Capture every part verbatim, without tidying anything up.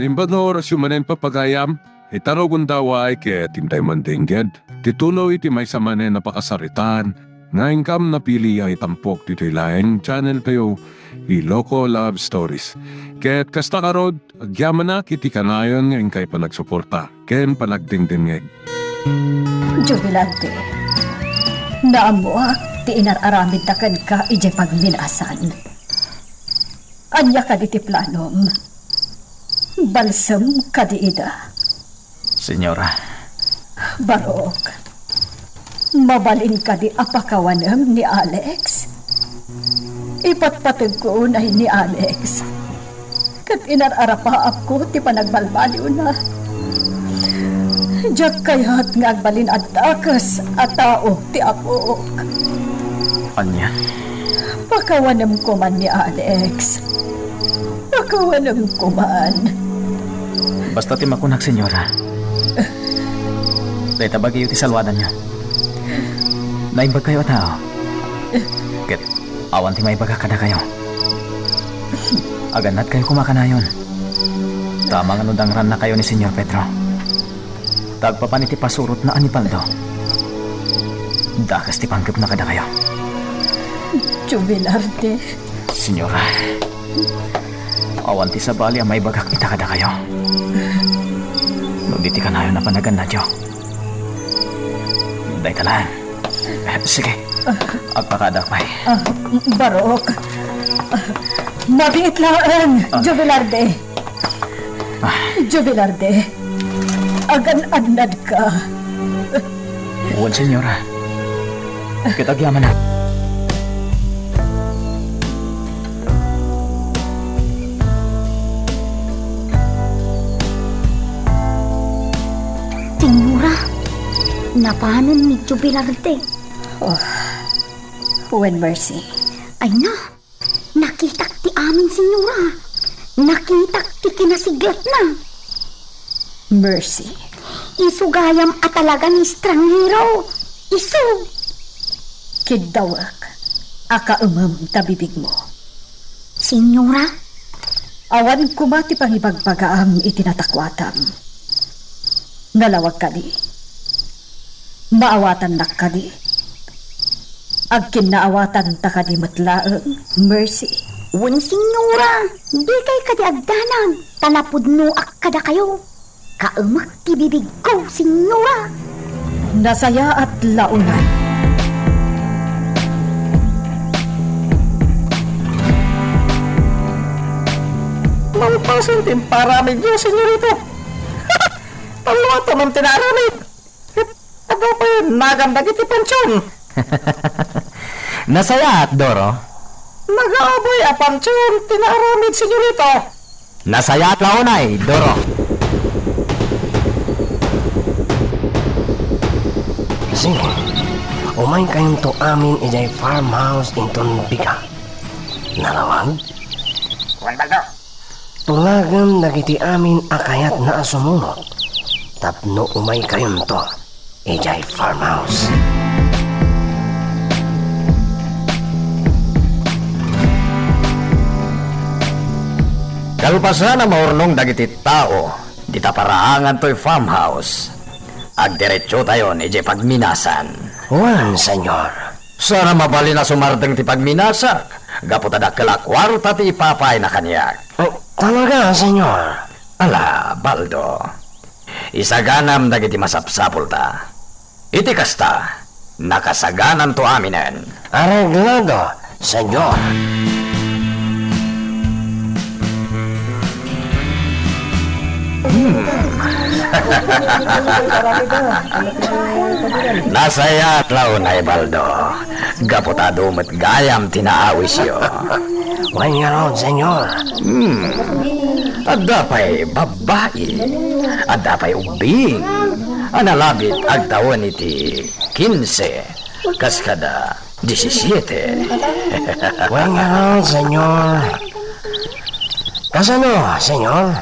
Naimbag nga orasyo manen, papagayam, ita rugonda, way ket intay mandengngeg ti tuloy ti maysa manen a pakasaritaan nga inkam napili a itampok ditoy laeng channel tayo, Iloko Love Stories. Ket kasta ngarud, agyamanak iti kanayon nga inkay panagsuporta ken panagdengdengngeg. Jubilante, naammoak ti inar-aramidda kenka idiay pagminasan. Ania kadi ti planom? Balsem kadi ida? Senyora. Barok, mabalin kadi a pakawanem ni Alex? Ipatpategko unay ni Alex. Ket inar-arapaapko ti panagbalbaliwna. Diak kayat nga agbalin a dakes a tao ti apok. Ania? Pakawanem koman ni Alex. Pakawanem koman. Basta ti makunak, senyora. Dayta bagiyo ti salwadanyo. Naimbagkayo a tao. Ket awan ti maibagak kadakayo. Agannadkayo koma kanayon. Ta amangan no dangrannakayo ni Señor Pedro. Ta agpapan iti pasurotna a ni Baldo, dakes ti panggepna kadakayo. Jubilarte. Señora, awan ti sabali a maibagak ita kadakayo. No di ti kanayon a panagannadyo. Dayta laeng. Eh, sige. Agpakaadak pay. Ah, Barok. Ah, mabiit laeng, ah. Jubilarte. Ah. Jubilarte. Agan-annadka. Wen, señora. Ket agyamanak. Señora, napanon ni Jubilarte. Oh, wen, Mercy. Ay na, nakitak ti amin, señora. Nakitak ti kinasiglatna. Mercy. Isu gayam a talaga ni estranghero. Isu. Kiddawek a kaemem ta bibigmo. Señora? Awan koma ti pangibagbagaam iti natakuatam. Nalawag kadi? Maawatannak kadi? Agkinnaawatanta kadi met laeng, Mercy? Wen, señora, dikay kadi agdanag, ta napudnoak kadakayo. Kaemek ti bibigko, señora. Nasayaat la unay. Malpasen ti imparamidyo, señorito. Tallo a tanem ti naaramid. Ket adda pay nagan dagiti pantion. Nasayaat, Doro. Nagaabay a pantion ti naaramid, señorito. Nasayaat la unay, Doro. Sige, umaykayonto amin idiay farmhouse inton bigat. Nalawag? Wen, Baldo. Tulagem dagiti amin a kayatna a sumulot tapno umaykayonto idiay farmhouse. Kalpasan a maurnong dagiti tao dita paraangan toy farmhouse, agdiretsotayon idiay pagminasan. Wen, señor. Saan a mabalin a sumardeng ti pagminasak, gapu ta dakkel a kuarta ti ipapayna kaniak. Oh, talaga, señor? Ala, Baldo. Isaganam dagiti masapsapulta. Iti kasta, nakasagananto aminen. Areglado, señor. Hmm. Nasayaat la unay, Baldo. Gapu ta adu met gayam ti naawisyo. Wen ngarud, señor. Hmm. Adda pay babbai. Adda pay ubbing. A nalabit agtawen iti kinse. Kas kada disisiete. Wen ngarud, señor. Kasano, señor?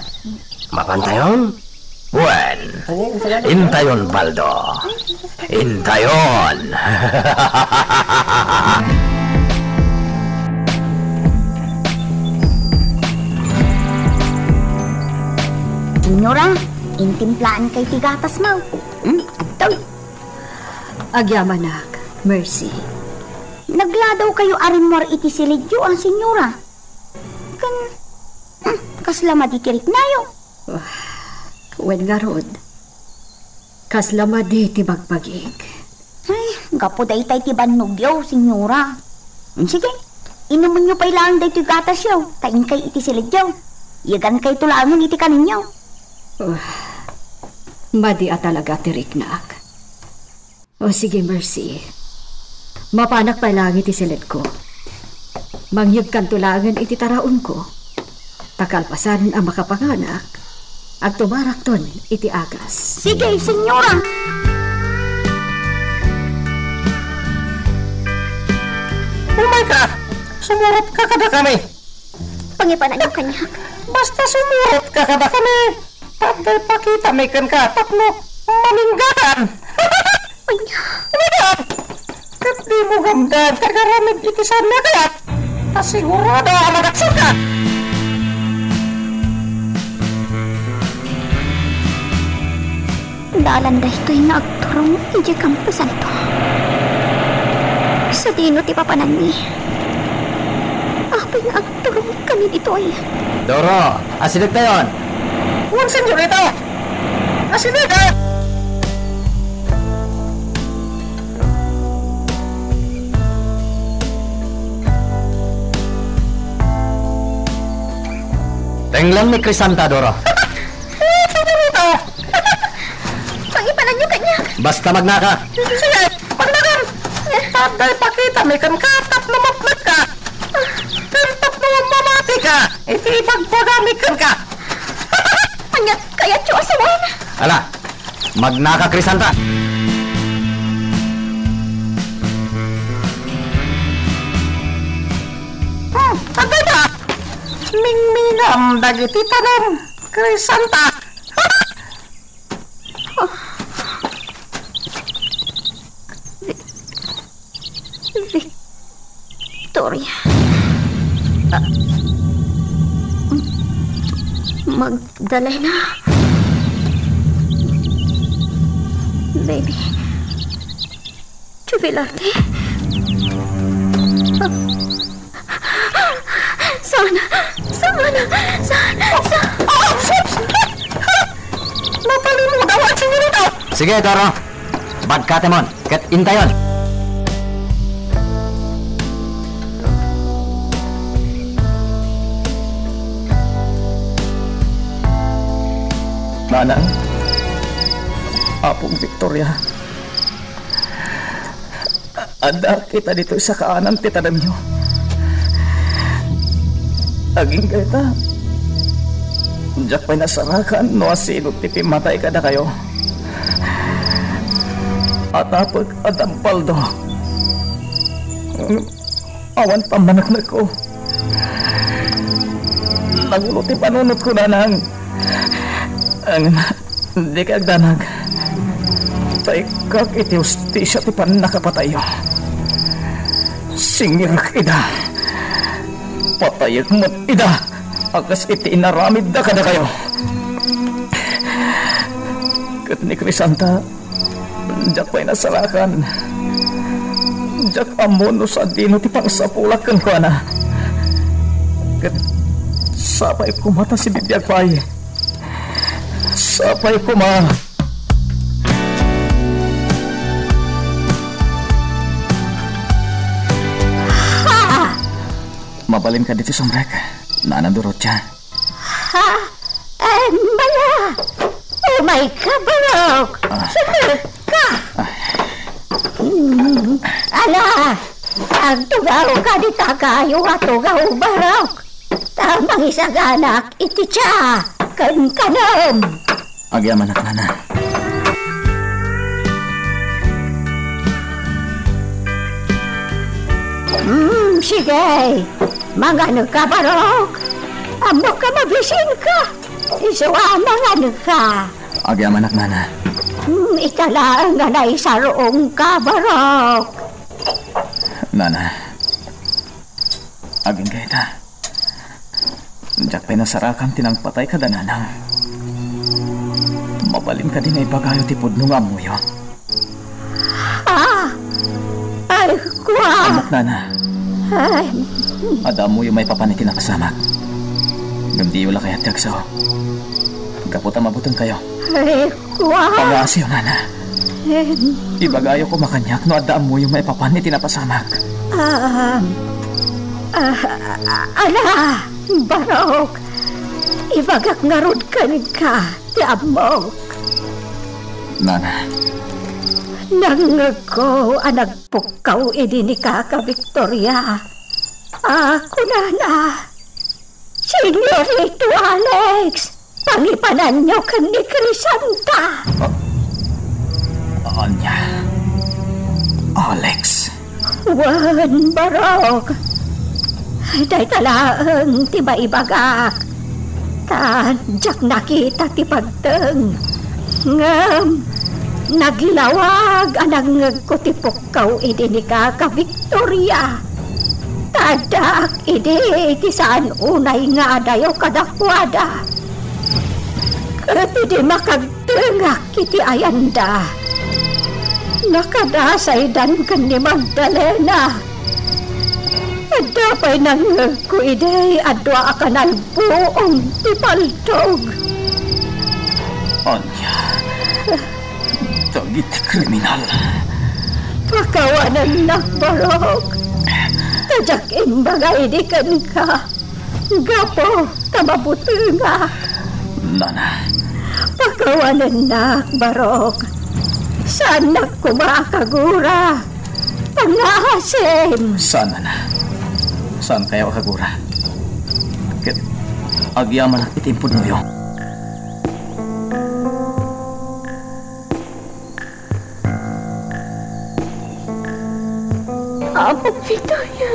Mapantayon? Wen, intayon, Baldo. Intayon. Senyora, intimplaankayo ti gatasmo. Hmm, adtoy. Agyamanak, Mercy. Nagladawkayo a rimmuar iti silidyo a, Senyora. Ken, hmm, kasla madi ti riknayo. Ah, wen ngarud, kasla madi ti bagbagik. Ay, gapu daytay ti bannogyo, Senyora. Hmm, sige, inumenyo pay laeng daytoy gatasyo, ta inkay iti silidyo. Iyagankayto laengen iti kaninyo. Ah, madi a talaga ti riknak. O sige, Mercy. Mapanak pay laeng iti silidko. Mangyegkanto laengen iti taraonko. Ta kalpasan a makapanganak, agtumarakton iti agas. Sige, Senyora! Umayka! Sumurotka kadakami! Pangipananyo kaniak. Basta sumurotka kadakami, ta adda ipakitami kenka tapno maninggakan. Ania? Ania? Ket dimo gamdan ti agaramid iti saanmi a kayat, ta sigurado a madakselka. Dalan daytoy nga agturong idiay kamposanto. Sadino ti papananmi? Apay nga agturong kami ditoy? Doro, asidegtayon. Wen, senyorita. Asideg, a! Tenglen ni Crisanta, Doro. Senyorita! Pangipananyo kaniak. Basta magnaka. Sige, magnakan. Adda ipakitami kenka tapno mapnetka. Ken tapno mamatika iti ibagbagami kenka. Ania ti kayatyo a sawen? Ala, magnaka, Crisanta. Hmm, adda ita. Mingmingam dagiti tanem, Crisanta. Vi-, Victoria. Ah, Magdalena. Baby. Jubilarte? Saan? Saan? Saan? Saan? Natalimudaw, senyorita! Sige, Doro. Bagkatemon, ket intayon. Nanang, Apong Victoria. Adda kita ditoy sakaanan ti tanemyo. Agingga ita, diak pay nasarakan no asino ti pimmatay kadakayo. Atapek a dampaldo. Awan pammaneknekko. Nagulo ti panunotko, nanang. Ngem dika agdanag. Ta ikkak iti hustisia ti pannakapatayyo. Singirek ida. Patayek met ida a kas iti inaramidda kadakayo. Ket ni Crisanta, diak pay nasarakan. Diak ammo no sadino ti pangsapulak kenkuana. Ket sapay koma ta sibibiag pay. Sapay koma. Ha! Mabalinka ditoy sumrek, Nana Dorotia. Ha? Ay, mala! Umayka, Barok! Ah. Sumrekka! Ah. Mm. Ala, agtugawka dita kayo a tugaw, Barok. Ta mangisaganak iti tsa ken kanem. Agyamanak, Nana. Mm, sige. Manganeka, Barok. Ammok a mabisinka. Isu a manganeka. Agyamanak, Nana. Hmm, ita laeng nga naisarungka, Barok. Nana, agingga ita. Diak pay nasarakan ti nangpatay kada nanang. Mabalin kadi nga ibagayo ti pudno nga ammoyo? Ah! Ay, kua! Ammok, nana. Ay. Adda ammoyo maipapan iti napasamak. Ngem diyo la kayat ti agsao. Gapu ta mabutengkayo. Ay, kua! Pangaasiyo, nana. Em. Ibagayo koma kaniak no adda ammoyo maipapan iti napasamak. Ah, ah, ah, ala, Barok. Ibagak ngarud kenka ti ammok. Nana. Nangngegko a nagpukkaw idi ni Kaka Victoria. A, kunana, "Senyorito Alex, pangipananyo ken ni Crisanta." A-, ania? Alex? Wen, Barok. Dayta laeng ti maibagak. Ta diak nakita ti pagteng. Ngem naglawag a nangngegko ti pukkaw idi ni Kaka Victoria. Ta addaak idi ti saan unay nga adayo kadakuada. Ket idi makagtengak iti ayanda, nakadasaydan ken ni Magdalena. Adda pay nangngegko idi a dua a kanalbuong ti paltog. Ania? Dagiti kriminal. Pakawanennak, Barok. Ta diak imbaga idi kenka. Gapu ta mabutengak. Nana. Pakawanennak, Barok. Saannak koma a kagura. Pangngaasim. Saan, nana. Saankayo a kagura. Ket agyamanak iti impudnoyo. Apo Victoria.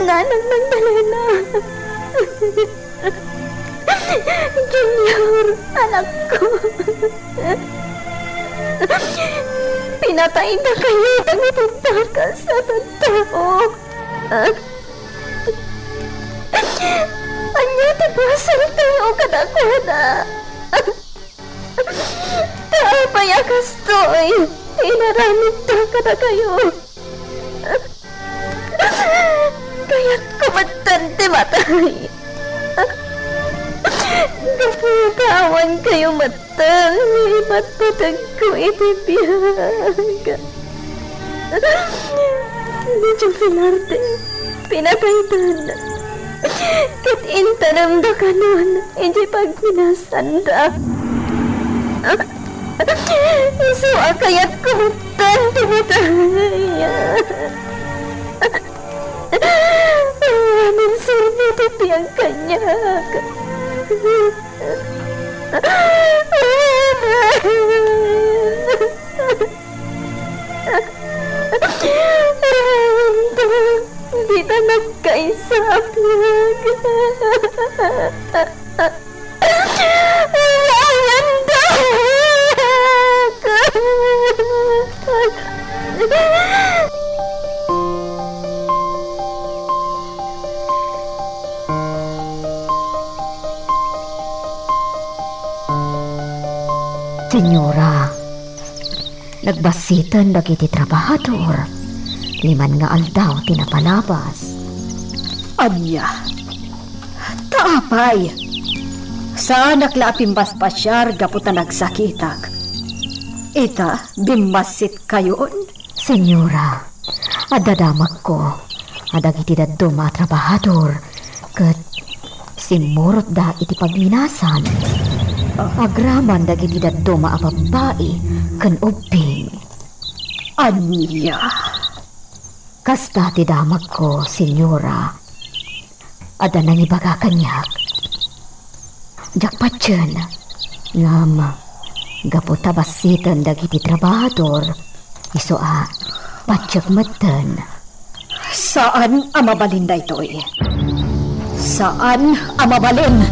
Nanang Magdalena. Junior, anakko. Pinataydakayo dagiti bakas a tattao. Ania ti pasiltayo kadakuada? Ta apay a kastoy ti inaramidda kadakayo? Kayatko metten ti matay. Gapu ta awankayo metten nga ipatpategko iti biag. Ni Jovelarte, pinataydan. Ket intanemda kanon idiay pagminasanda. Isu a kayatko metten ti matay. Awanen serbi ti biag kaniak. Dita nagkaysa a biag. Ayandak! Senyora, nagbassiten dagiti trabahador. Liman nga aldaw ti napalabas. Ania? Ta apay, saanak la a pimmaspasiar gapu ta nagsakitak. Ita, bimmassitkayon? Senyora, adda damagko a dagiti dadduma a trabahador ket simmurotda iti pagminasan. Ah. Agraman dagiti dadduma a babbai ken ubbing. Ania? Kasta ti damagko, Senyora. Adda nangibaga kaniak. Diak patien, ngem gapu ta bassiten dagiti trabahador, isu a patiek metten. Saan a mabalin daytoy. Saan a mabalin.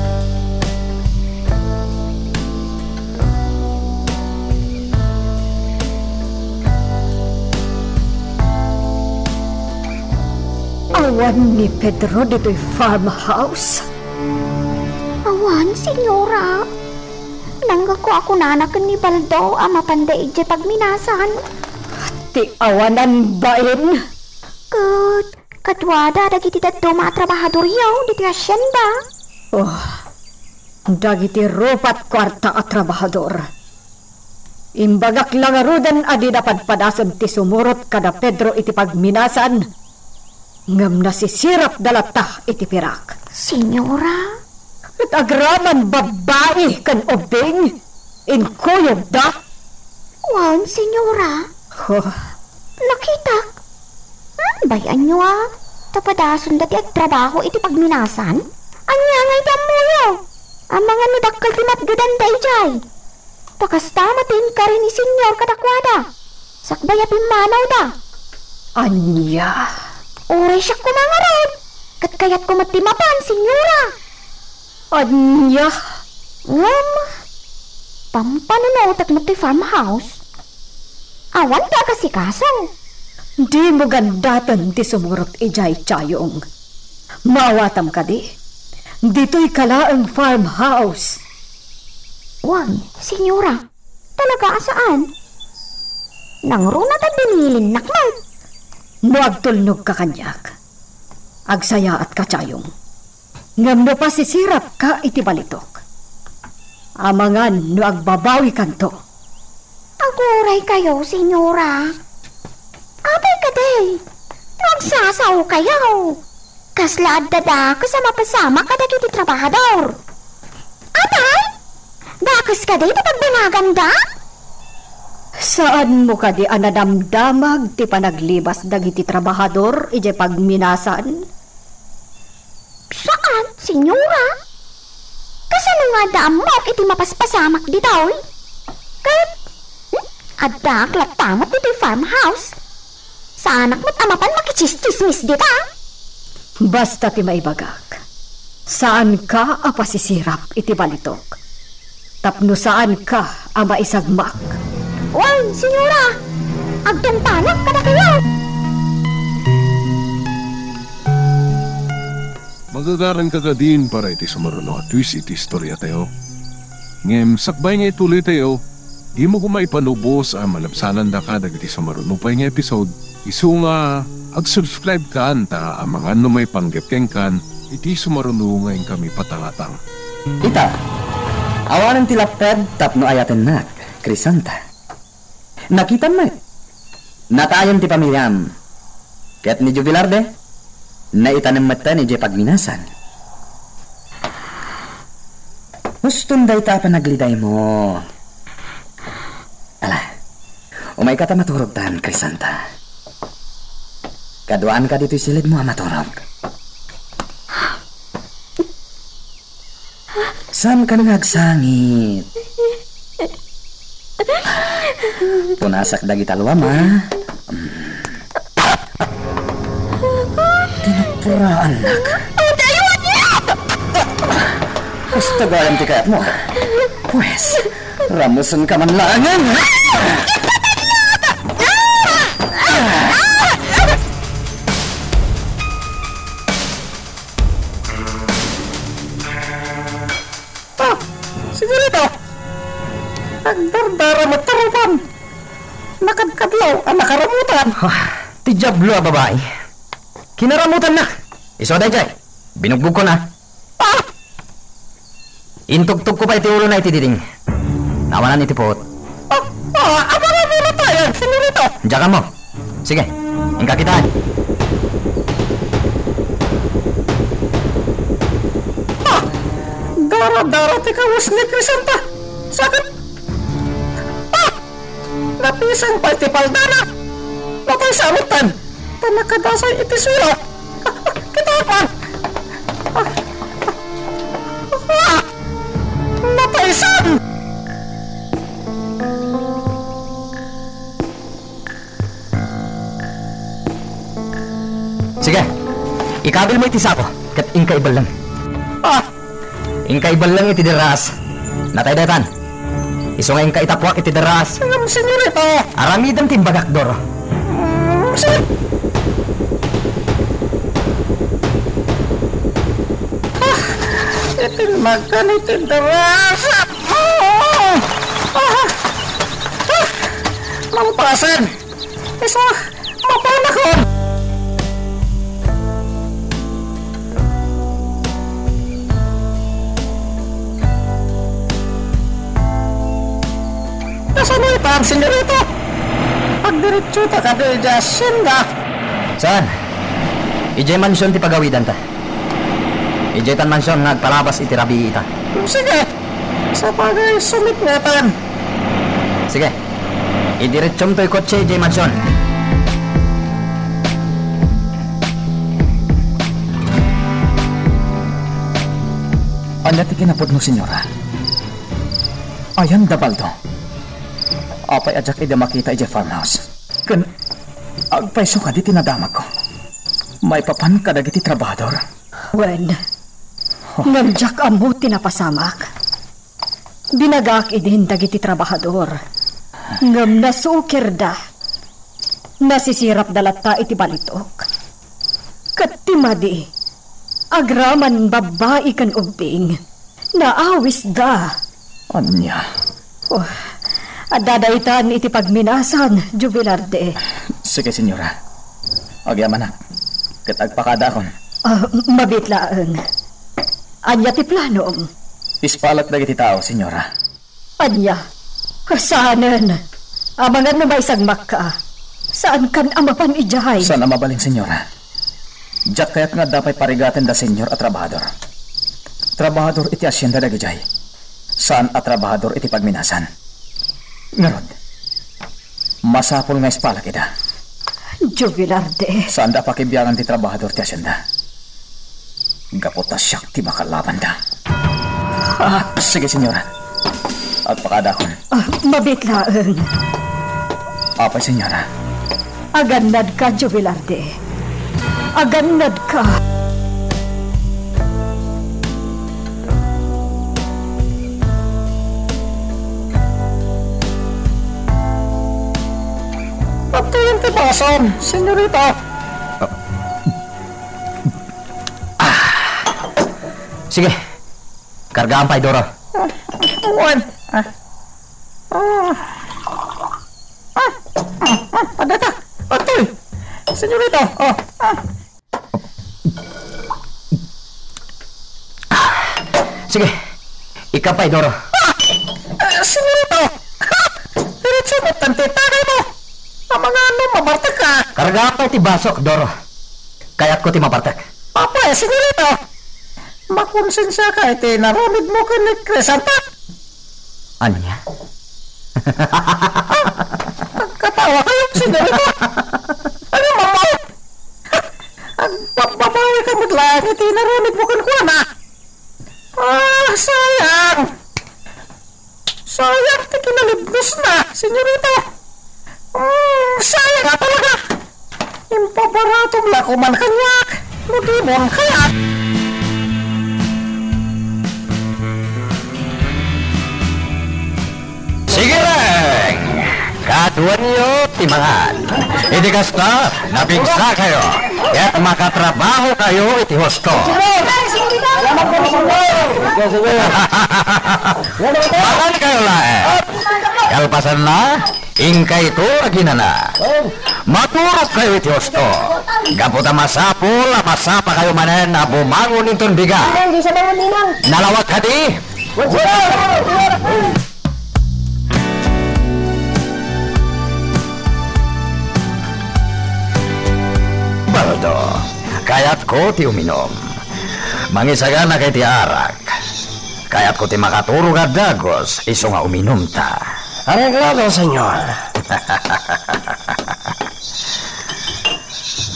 Awan ni Pedro ditoy farmhouse? Awan, senyora. Nangngegko a kunana ken ni Baldo a mapanda idiay pagminasan. Ti awanan bain. Ket kaduada dagiti dadduma a trabahadoryo ditoy hacienda. Oh, dagiti rupat kuarta a trabahador. Imbagak la ngaruden a dida padpadasen ti sumurot kada Pedro iti pagminasan, ngem nasisirapda latta iti pirak. Senyora? Ket agraman babbai ken ubbing, inkuyogda. Wen, senyora. Huh. Nakitak. Hmm, bay-anyo a. Ta padasenda ti agtrabaho iti pagminasan. Ania ngay ti ammoyo? Amangan no dakkel ti matgedanda idiay. Ta kasta met ti inkari ni Senyor kadakuada, sakbay a pimmanawda. Ania? Uray siak koma ngarud, ket kayatko met ti mapan, Senyora. Ania? Ngem, pampanunotek met ti farmhouse. Awan ti agasikaso. Dimo gandaten ti sumurot idiay, Chayong. Maawatam kadi? Ditoyka laeng farmhouse. Wen, senyora. Talaga a saan. Nangruna ta binilinnak met. No agtulnogka kaniak, agsayaatka, Chayong. Ngem no pasisirapka iti balitok, amangan no agbabawikanto. Aguraykayo, senyora. Apay kadi, no agsasaokayo, kasla adda dakes a mapasamak kadagiti trabahador? Apay? Dakes kadi ti pagbanaganda? Saanmo kadi a nadamdamag ti panaglibas dagiti trabahador idiay pagminasan? Saan, senyora. Kasano nga adda ammok iti mapaspasamak ditoy? Ket, hmm, addaak latta met ditoy farmhouse. Saanak met a mapan makichischismis dita. Basta ti maibagak, saanka a pasisirap iti balitok. Tapno saanka a maisagmak. Wen, senyora, agtungpanak kadakayo. Magagaranka kadin para iti sumaruno a twist iti istoriatayo. Ngem sakbay nga ituloytayo, dimo koma ipanubos a malabsanandaka dagiti sumaruno pay nga episode. Isu nga, ag-subscribe kan ta amangan no maipanggep kenkan iti sumaruno nga inkami patangatang. Ita, awanen ti lapped tapno ayatennak, Crisanta. Nakitam met. Natayen ti pamiliam. Ket ni Jubilarde, naitanem metten idiay pagminasan. Uston dayta a panaglidaymo. Ala, umayka ta maturogtan, Crisanta. Kaduaanka ditoy silidmo a maturog. Saankan nga agsangit. Punasak dagita luam, a. Tinupuraannak. Kasta gayam ti kayatmo, a. Pues, ramusenka man laengen. Ah, senyorita! Agdardara met ti rupan. Nakadkadlaw a nakaramutan. Ah, ti diablo a babai. Kinaramutanna. Isu a daydiay. Binugbogkon, a. Ah! Intugtogko pay ti ulona iti diding. Nawanan iti puot. Ah, ah, ania nga natayan, senyorita? Diak ammo. Sige, inka kitaen. Ah! Dara-dara ti kawes ni Crisanta. Sakit! Ah! Napisang pay ti paldana. Natay sa arutan. Ta nakadasay iti suelo. Kitaek man. Ah! Nataysan! Sige, ikabilmo iti sako, ket inka ibelleng. Ah! Inka ibelleng iti derraas. Natay daytan. Isu nga inka itapuak iti derraas. Ngem, senyorita! Aramidem ti imbagak, Doro. Mm, sige. Ah, iti magkan iti derraas. Ah! Ah! Ah! Malpasen! Isu, mapanakon! Kasano itan, senyorita? Agdiretsota kadi idiay hacienda. Saan? Idiay mansion ti pagawidanta. Idiay tan mansion nga agpalabas iti rabii ita. Sige. Sapagay, sumit ngatan. Sige. Idiretsum toy kotse idiay mansion. Ania ti kinapudno, senyora? Ayan da Baldo. Apay a diak ida makita idiay farmhouse? Ken agpayso kadi ti nadamagko maipapan kadagiti trabahador? Wen, ngem diak ammo ti napasamak. Binagaak idin dagiti trabahador, ngem nasukirda. Nasisirapda latta iti balitok. Ket ti madi, agraman babbai ken ubbing, naawisda. Ania? Oh, adda daytan iti pagminasan, Jubilarde. Sige, senyora. Agyamanak. Ket agpakadaakon. Ah, mabiit laeng. Ania ti planom? Ispalak dagiti tao, senyora. Ania? Saanen. Amangan no maisagmakka. Saankan a mapan idiay. Saan a mabalin, senyora. Diak kayat nga adda pay parigaten da senyor a trabahador. Trabahador iti hacienda dagidiay. Saan a trabahador iti pagminasan. Ngarud, masapul nga ispalak ida. Jubilarde. Saanda a pakibiangan ti trabahador ti hacienda. Gapu ta siak ti makalabanda. Ah, sige, senyora. Agpakadakon. Ah, mabiit laeng. Apay, senyora? Agannadka, Jubilarde. Agannadka. Patayen ti basam, senyorita. Ah. Sige. Kargaan pay, Doro. Ah, wen. Ah. Ah. Ah. Ah. Ah. Adda ta. Atoy. Senyorita. Oh. Ah. Sige. Ikkan pay, Doro. Ah! Ah, senyorita! Ah! Diretso mo, tante, tagay mo! Amangan no mabartek ka! Kargaan pay ti basok, Doro. Kayatko ti mabartek. Apay, senyorita! Makonsensia ka iti naramid mo ken ni Crisanta? Ania? Ah! Nagkatawa kayo, senyorita! Ano, mamaw? Agpabbabawi ka met laeng iti naramid mo kenkuana. Ah, sayang. Sayang ti kinalibnosna, senyorita. Mm, sayang a talaga. Impabaratom la koman kaniak no dimon kayat. Sige, Reng! Kaduanyo ti mangan. Idi kasta, napigsakayo, ket makatrabahokayo iti husto. Mangankayo laeng. Kalpasanna, inkayto aginana. Maturogkayo iti husto. Gapu ta masapul a masapakayo manen a bumangon inton bigat. Nalawag kadi? Baldo, kayatko ti uminom. Mangisaganaka iti arak. Kayatko ti makaturog a dagus isu nga uminumta. Areglado, senyor.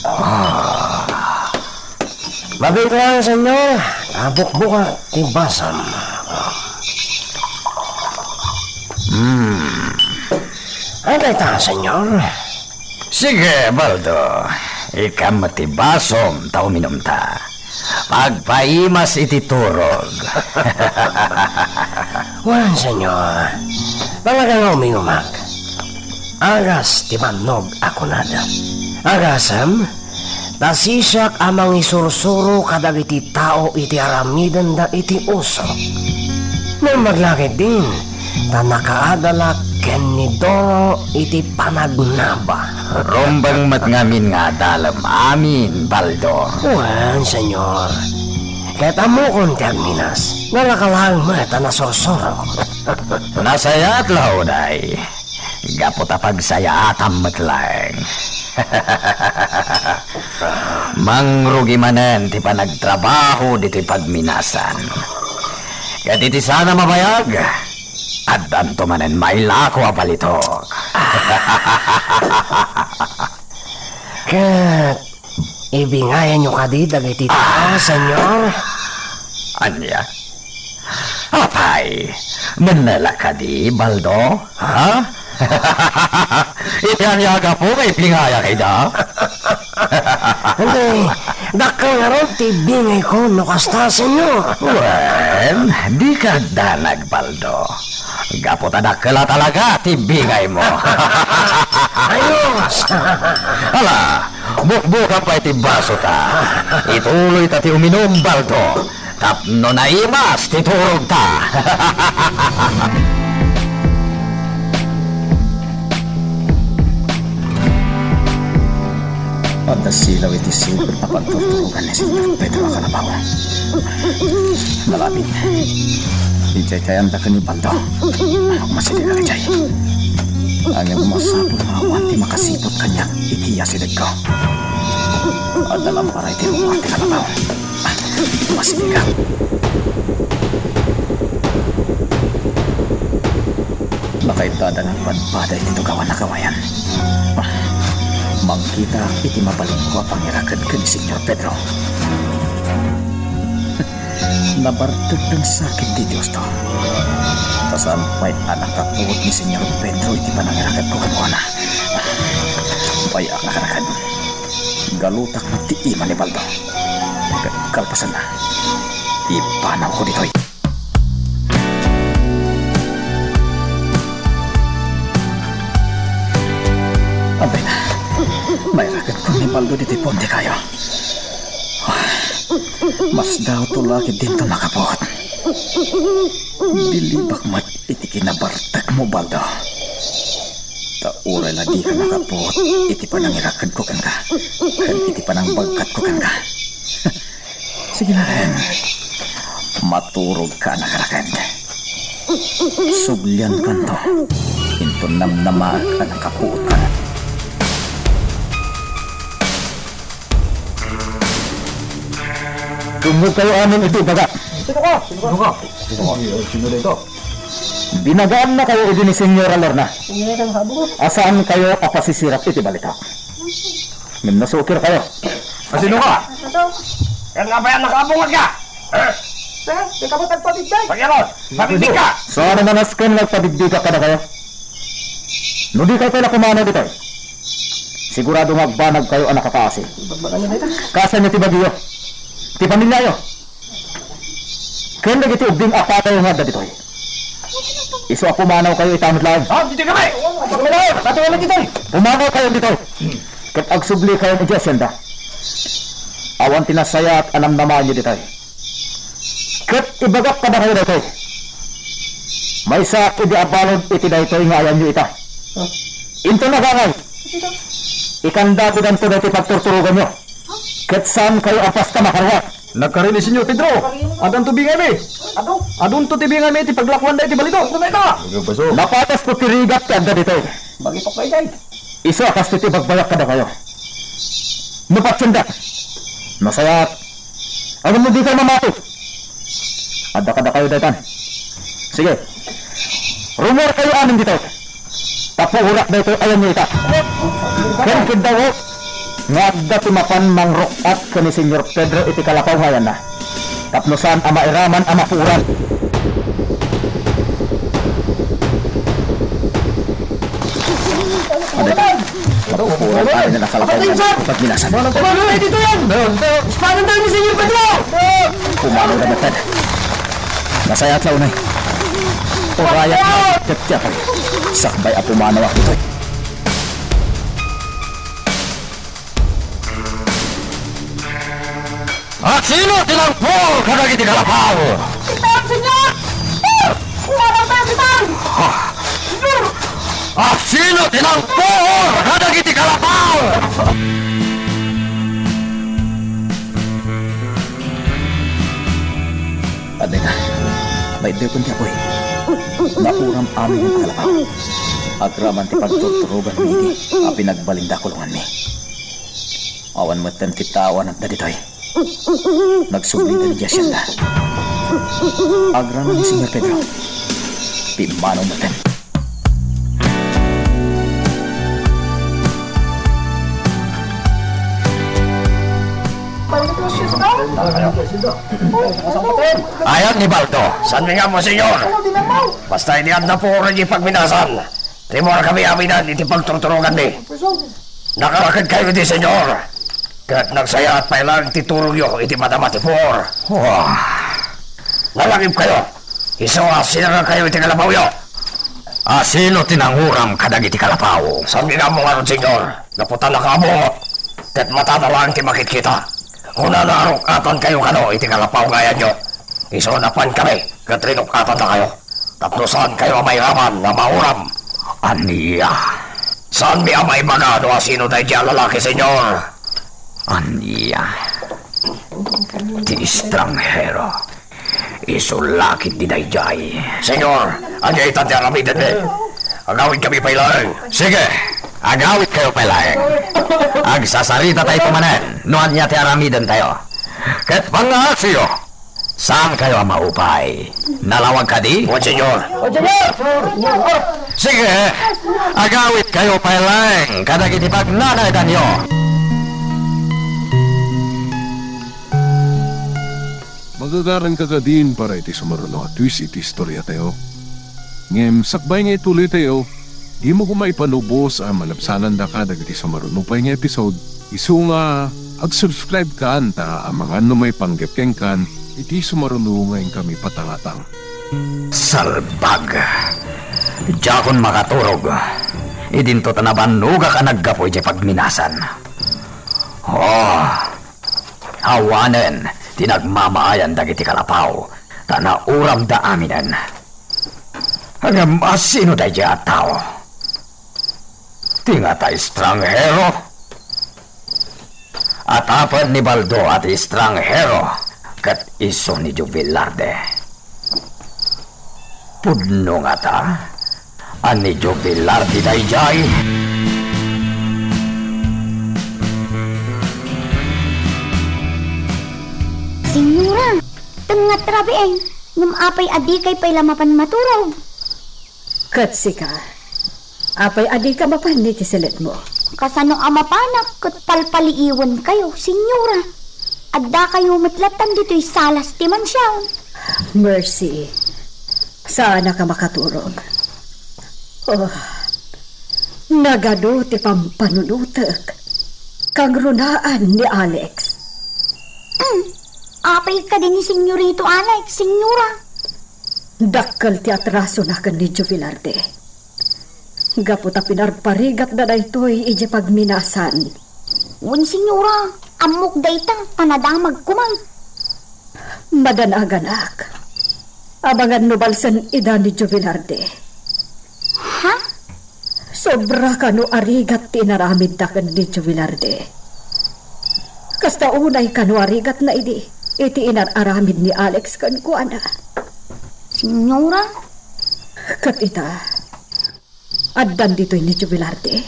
Ah. Mabiit laeng, senyor. Abukbukak ti basam. Hmm. Ano ita, senyor? Sige, Baldo. Ikkan met ti basom ta uminumta. Pagpaimas iti turog. Wen, senyor. Talaga nga uminumak. Agas ti bannog a kunada. Agasem, ta siak a mangisursuro kadagiti tao iti aramidenda iti usok. Naimbag la ketdin, ta nakaadalak ken ni Doro iti panagnaba. Rumbeng met ngamin nga adalem amin, Baldo. Wen, Señor. Ket ammokon ti agminas. Nalaka laeng met a nasursurok. Nasayaat la, Uday. Gapu ta pagsayaatam met laeng. Mangrugi manen ti panagtrabaho ditoy pagminasan. Ket iti saan a mabayag, addanto manen mailako a balitok. Ket ibingayanyo kadi dagiti tao, Señor? Ania? Apay, mennela kadi, Baldo? Ha? Iti ania a gapu nga ibingayaka ida? Andi, dakkel ngarud ti bingayko no kasta, Señor. Wen, dika agdanag, Baldo. Gapu ta dakkel a talaga ti bingaymo. Ayos! Ala, bukbukan pay ti basota. Ituloyta ti uminum, Baldo. Tapno naimas ti turogta. Adda silaw iti sigud a pagturturogan ni Señor Pedro a kalabaw. Nalabit. Idiay kayanda ken ni Baldo. Masirika idiay. Ngem masapul nga awan ti makasiput kaniak iti asidegko. Adda lamparay ti rumor ti kalabaw. Masirika. Nakaibada nga agpadpada iti tugawan a kawayan. Mangkita iti mabalinko a pangiraked ken ni Señor Pedro. Nabartek ti sakit ti Diosta. Ta saan pay a nakapuot ni Señor Pedro iti panangiraketko kenkuana. Bay-ak a karakad. Galutak met ti ima ni Baldo. Ket kalpasanna, ipanawko ditoy. Abay na, mairaketkon ni Baldo ditoy puon ti kayo. Masdaawto la ket dinto makapuot. Bilibak met iti kinabartekmo, Baldo. Ta uray la dika makapuot iti panangirakedko kenka, ken iti panangbagkatko kenka. Sige laeng, maturogka a nakaraked. Subliankanto, inton namnamaek a nakapuotka. Dummogkayo amin iti ibagak. Sino ka? Sino ka? Sino ka? Sino ka? Sino dayta? Binagaannakayo idi ni Señora Lorna. Sino dayta nakaabungan? A saankayo a pasisirap iti balitak. Ngem nasukirkayo. A sino ka? Ania pay a nakaabunganka? Ha? Eh, di ka ba nagpabigday? Pakiaron! Pabigday ka! Saan a manasken nga agpabigdikak kadakayo? No dikay pay la pumanaw ditoy, sigurado nga agbanagkayo a nakakaasi. Bagbagan niyo dayta. Kaasianyo ti bagiyo, ti pamiliayo, ken dagiti ubbing a patayo nga adda ditoy. Isu a pumanawkayo ita met laeng. Ah, ditoy kami! Ditoy kami laeng! Ditoy kami ditoy! Pumanawkayo ditoy. Ket agsublikayon idiay asienda. Awan ti nasayaat a namnamaenyo ditoy. Ket ibagak kadakayo daytoy. Maysaak idi abalud iti daytoy nga ayanyo ita. Ah. Inton agangay, ikandapidanto daytoy pagturturoganyo. Ket saankayo a basta makaruar. Nagkari ni Señor Pedro. Addanto bingaymi. Adu. Adunto ti bingaymi iti paglakuanda iti balitok. Napayasko ti rigat ti adda ditoy. Bagitok na idiay. Isu a kastoy ti ibagbayak kadakayo. No patiendak, nasayaat. Ngem no dikay mamati, adda kadakayo daytan. Sige. Rumuarkayo amin ditoy. Ta puorak daytoy, ayanyo ita. Ken kiddawko nga adda ti mapan mangruk-at ken ni Señor Pedro iti kalapaw nga ayanna. Tapno saan a mairaman a mapuoran. Ano ito? Mapupuran tayo na nakalapaw nga pagminasan. Ano ito yan? Espada tayo ni Señor Pedro! Pumanaw na matad. Nasayaat la unay. Urayat na ket ti apoy. Sakbay a pumanawak ditoy. Asino ti nangpur kadagiti kalapaw? Sitan, Señor! Sitan! Sitan! Asino ti nangpuor kadagiti kalapaw? Adda na, maiddewken ti apuy. Nauram amin a kalapaw. Agraman ti pagturturoganmi idi a pinagbalinda kulonganmi. Awan metten ti tao a natda ditoy. Nagsublida idiay asienda. Agraman ni Señor Pedro. Pimmanaw metten. Ayan ni Baldo. Saanmi nga ammo, Señor. Basta idi adda puor idiay pagminasan, rimmuarkami amin iti pagturturoganmi. Nakaraked kayo iti Señor, ket nagsayaat pay laeng ti turogyo iti madama ti puor. Wah. Nalangib kayo, isu a sinarakayo iti kalapawyo. Asino ti nanguram kadagiti kalapaw? Saanmi nga ammo ngarud, Señor, gapu ta nakabungot, ket matada laeng ti makitkita. Kunana a ruk-atankayo kano iti kalapaw nga ayanyo. Isu a napankami ket rinuk-atannakayo. Tapno saankayo a mairaman nga mauram. Ania? Saanmi a maibaga no asino daydiay a lalaki, Señor? Ania? Ti estranghero. Isu la ketdi daydiay. Señor, ania ita ti aramidenmi? Agawidkami pay laeng. Sige, agawidkayo pay laeng. Agsasaritatayto manen no ania ti aramidentayo. Ket pangngaasiyo, saankayo a maupay. Nalawag kadi? Wen, Señor. Sige, agawidkayo pay laeng kadagiti pagnanaedanyo. Magagaranka kadin para iti sumaruno a twist iti istoriatayo. Ngem sakbay nga ituloytayo, dimo koma ipalubos a malabsanandaka dagiti sumaruno pay nga episode. Isu nga ag-subscribe kan ta amangan no maipanggep kenkan iti sumaruno nga inkami patangatang. Salbag! Diakon makaturog. Idinto ta nabannogak a naggapu idiay pagminasan. Oh! Awanen ti nagmamaayan dagiti kalapaw, ta nauramda aminen. Ngem asino daydiay a tao? Ti ngata estranghero? Atapen ni Baldo a ti estranghero ket isu ni Jubilarde. Pudno ngata a ni Jubilarde daydiay? Señora, ten nga trabieng, ngem apay a dikay pay la mapan maturog? Ket sika, apay a dika mapan iti siledmo? Kasano a mapanak ket palpaliiwenkayo, Señora? Addakayo met lattan ditoy salas ti mansion. Mercy, saanak a makaturog. Oh, nagadu ti pampanunotek. Kangrunaan ni Alex. Hmm, apay kadi ni Señorito Alex, Señora? Dakkel ti atrasona ken ni Jubilarde. Gapu ta pinarparigatda daytoy idiay pagminasan. Wen, Señora, ammok dayta, ta nadamagko man. Madanaganak. Amangan no balsen ida ni Jubilarde. Ha? Sobra kano a rigat ti inaramidda ken ni Jubilarde. Kasta unay kano a rigatna idi iti inar-aramid ni Alex kenkuana. Señora? Ket ita, addan ditoy ni Jubilarde.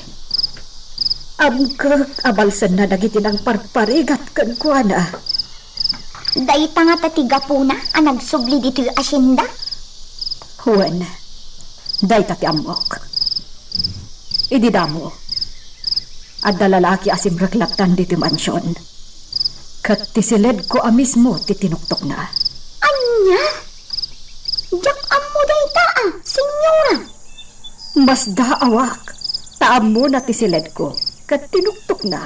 Amkek a balsenna dagiti nangparparigat kenkuana. Dayta ngata ti gapuna a nagsubli ditoy asienda? Wen, dayta ti ammok. Idi damo, adda lalaki a simrek lattan ditoy mansion. Ket ti siledko a mismo ti tinuktokna. Ania? Diak ammo dayta a, Señora. Masdaawak, ta ammona ti siledko ket tinuktokna.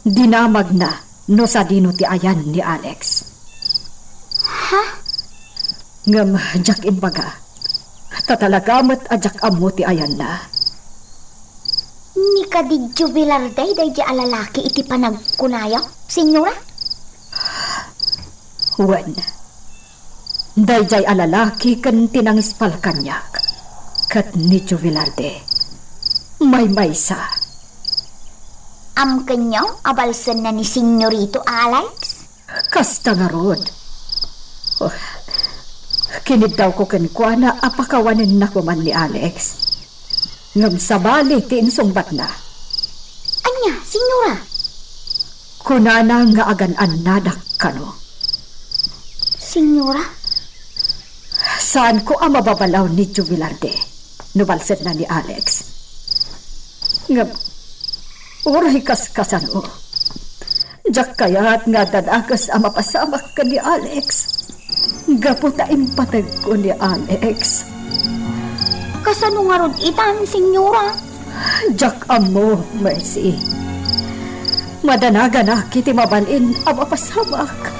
Dinamagna no sadino ti ayan ni Alex. Ha? Ngem diak imbaga, ta talaga met a diak ammo ti ayanna. Ni kadi Jubilarde daydiay a lalaki iti panagkunayo, Señora? Wen, daydiay a lalaki ken ti nangispal kaniak. ket ni Joe Velarde. Maymaysa. Amkenyo a balsenna ni Senyorito Alex? Kasta ngarud. Oh, kiniddawko kenkuana a pakawanenna koman ni Alex. Ngem sabali ti insungbatna. Ania, senyora? Kunana nga agan-annadak kano. Senyora? Saanko a mababalaw ni Joe Velarde no balsenna ni Alex. Ngem, uray kaskasano, diak kayat nga adda dakes a mapasamak ken ni Alex. Gapu ta impategko ni Alex. Kasano ngarud itan, senyora? Diak ammo, Mercy. Madanaganak iti mabalin a mapasamak.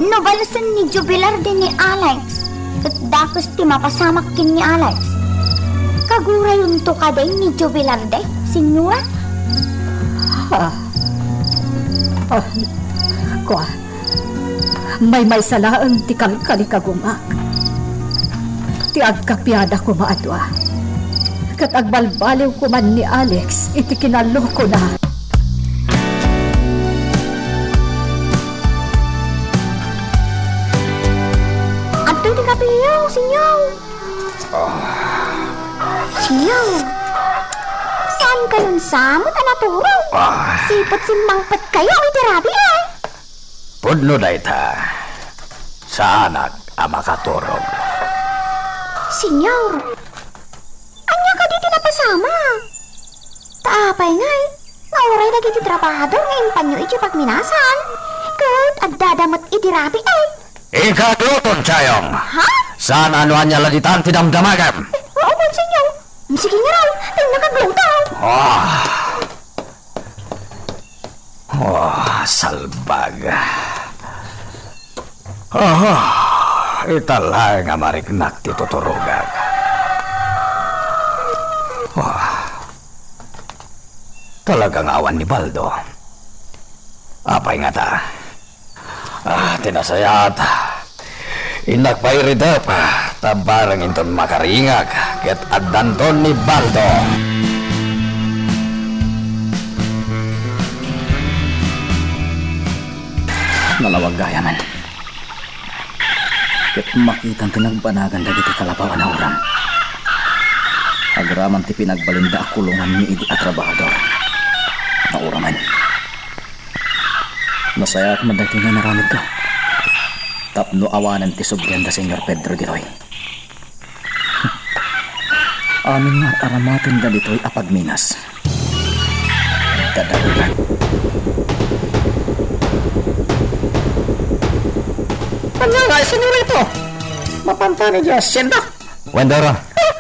No balsen ni Joe Velarde ni Alex, ket dakes ti mapasamak ken ni Alex. Kagurayonto kadi ni Joe Velarde, senyora? Ah. Ah, kua. Maymaysa laeng ti kalkalikagumak. Ti agkapiada koma a dua. Ket agbalbaliw koman ni Alex iti kinalokona. Adtoy ti kapiyo, senyor. Ah. Senyor, saan kayon sa met a naturog? Ah. Sipet simmangpet kayo iti rabii, eh. Pudno dayta. Saanak a makaturog. Senyor, ania kadi ti napasamak? Ta apay ngay, nga uray dagiti trabahador nga impanyo iti pagminasan, ket addada met iti rabii, eh. Inka agluton, Chayong. Ha? Saan a no ania la ditan ti damdamagem? Eh, oo, Monseñor. Sige nga raw, tennaka agluto. Ah. Oh, salbag. Ah, ita laeng a mariknak ti tuturogak. Ah. Talaga nga awan ni Baldo. Apay ngata? Ah, ti nasayaat. Innak pay iridep, ta bareng inton makaringak, ket addanton ni Baldo. Nalawag gayam. Ket makitan ti nagbanagan dagiti kalapawan a uram. Agraman ti pinagbalinda a kulonganmi idi a trabahador. Nauramen. Nasayaat met daytoy nga inaramidko. Tapno awanen ti sublian da Señor Pedro ditoy. Amin nga ar-aramatenda ditoy a pagminas. Dadaelan. Ania ngay, Señorito? Mapanta ni diay hacienda? Wen, Doro. Ah!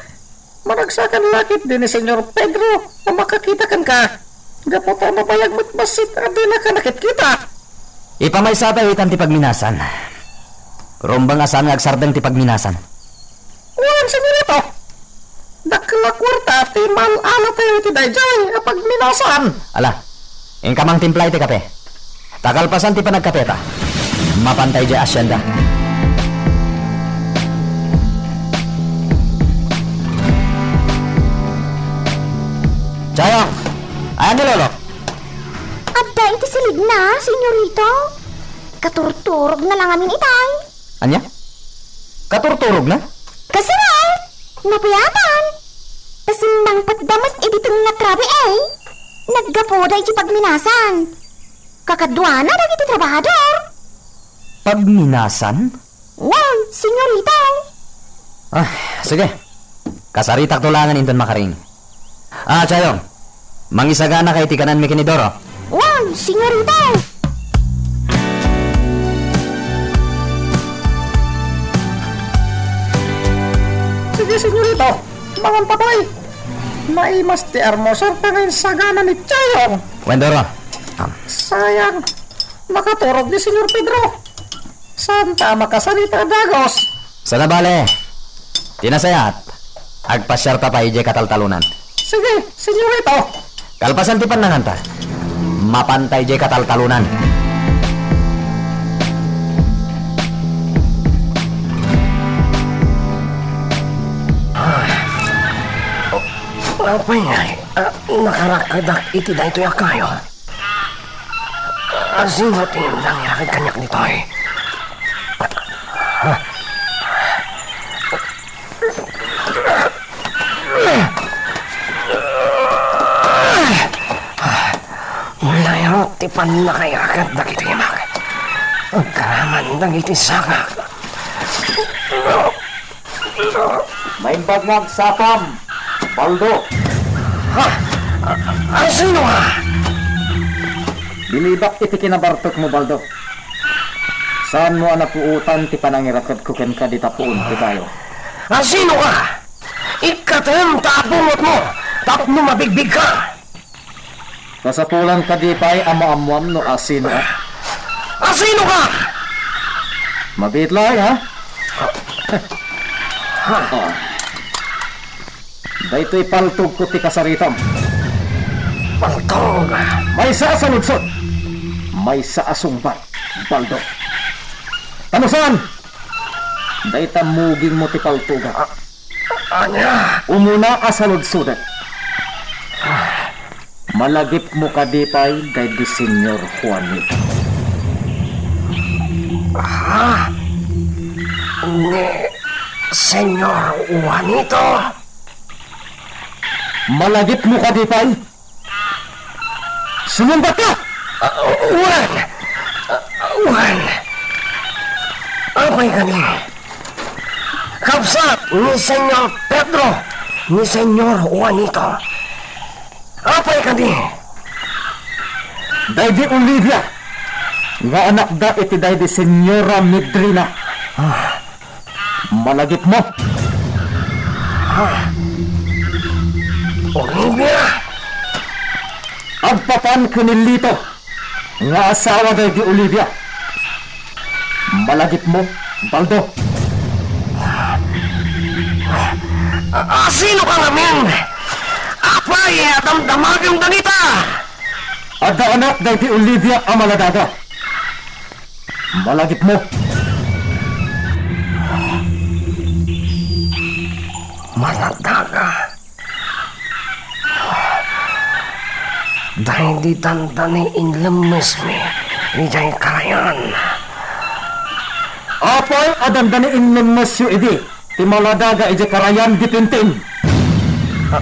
Managsakan la ketdi ni Señor Pedro a makakita kenka. Gapu ta nabayag met bassit a dinaka nakitkita. Ipamaysatayo itan ti pagminasan. Rumbeng a saan nga agsardeng ti pagminasan. Wen, Señorito. Dakkel a kuarta ti maal-alatayo iti daydiay a pagminasan. Ala, inka mangtimpla iti kape. Ta kalpasan ti panagkapeta, mapantay diay hacienda. Chayong, ayan ni Lolo? Adda iti siligna, Señorito. Katurturogna la ngamin itay. Ania? Katurturogna? Kasano? Napuyatan. Ta simmangpetda met idi tengnga rabii, eh. Naggapuda iti pagminasan. Kakaduana dagiti trabahador. Pagminasan? Wen, Señorito. Ah, sige. Kasaritakto laengen inton makaring. Ah, Chayong, mangisaganaka iti kananmi ken ni Doro. Wen, Señorito. Sige, Señorito. Mangan ta pay. Naimas ti almusarta nga insagana ni Chayong. Wen, Doro. Ah. Sayang. Nakaturog ni Señor Pedro. Saanta a makasarita a dagus. Sana bale. Ti nasayaat, agpasiarta pay idiay kataltalonan. Sige, Señorito. Kalpasan ti pannanganta, mapantay idiay kataltalonan. Ay, Apay ngay a nakarakkedak iti daytoy a kayo? Asino ti nangiraked kaniak ditoy? Layro ti pannakairaked dagiti imak. Agraman dagiti sagak. Naimbag nga agsakam, Baldo. Ha? A-, asino ka? Bilibak iti kinabartekmo, Baldo. Saanmo a napuotan ti panangirakedko kenka dita puon ti kayo. Asino ka? Ikkatem ta abungotmo tapno mabigbigka. Kasapulan kadi pay a maammoam no asino a. Asino ka? Mabiit laeng, ha? Ha? Oh. Daytoy paltogko ti kasaritam. Paltog? Maysa a saludsod. Maysa a sungbat, Baldo. Ta no saan, dayta mugingmo ti paltogak. A-, ania? Umuna a saludsodek. Malagipmo kadi pay daydi Señor Juanito? Ha? Ni Señor Juanito? Malagipmo kadi pay? Sumungbatka! Ah, wen! Ah, wen! Apay kadi? Kabsat ni Señor Pedro, ni Señor Juanito. Apay kadi? Daydi Olivia nga anakda iti daydi Señora Medrina. Ah. Malagipmo. Ah. Olivia! Agpapan ken ni Lito nga asawa daydi Olivia. Malagipmo, Baldo. A-, asino ka ngamin? Apay a damdamagem dagita? Adda anak daydi Olivia a Maladaga. Malagipmo. Maladaga. Daydi dandani inlemmesmi idiay karayan. Apay a dandani inlemmesyo idi ti Maladaga idiay karayan, Dipintin? Ah,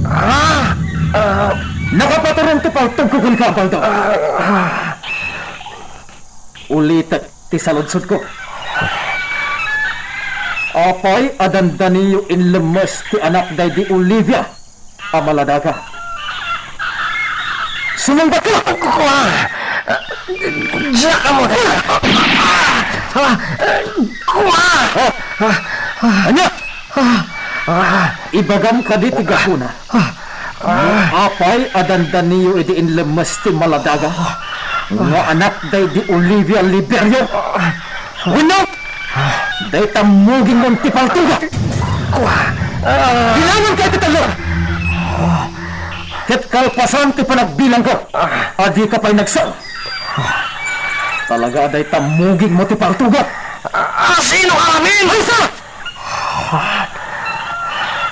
ah, ah. Nakapaturon ti paltogko kenka, Baldo. Ah, ah. Ulitek ti saludsodko. Apay a dandaniyo inlemmes ti anak daydi Olivia a Maladaga? Sumungbatka! Kua! Diak ammo! Ah! Kua! Ania? Ibagam kadi ti gapuna. No apay a dandaniyo idi inlemmes ti Maladaga nga anak daydi Olivia Liberio? Wenno, dayta mugingmo ti paltogak. Kua, ah. Bilanganka iti tallo. Ket kalpasan ti panagbilangko, a dika pay nagsao. Talaga a dayta mugingmo ti paltogak. Ah, sino ka ngamin? Maysa!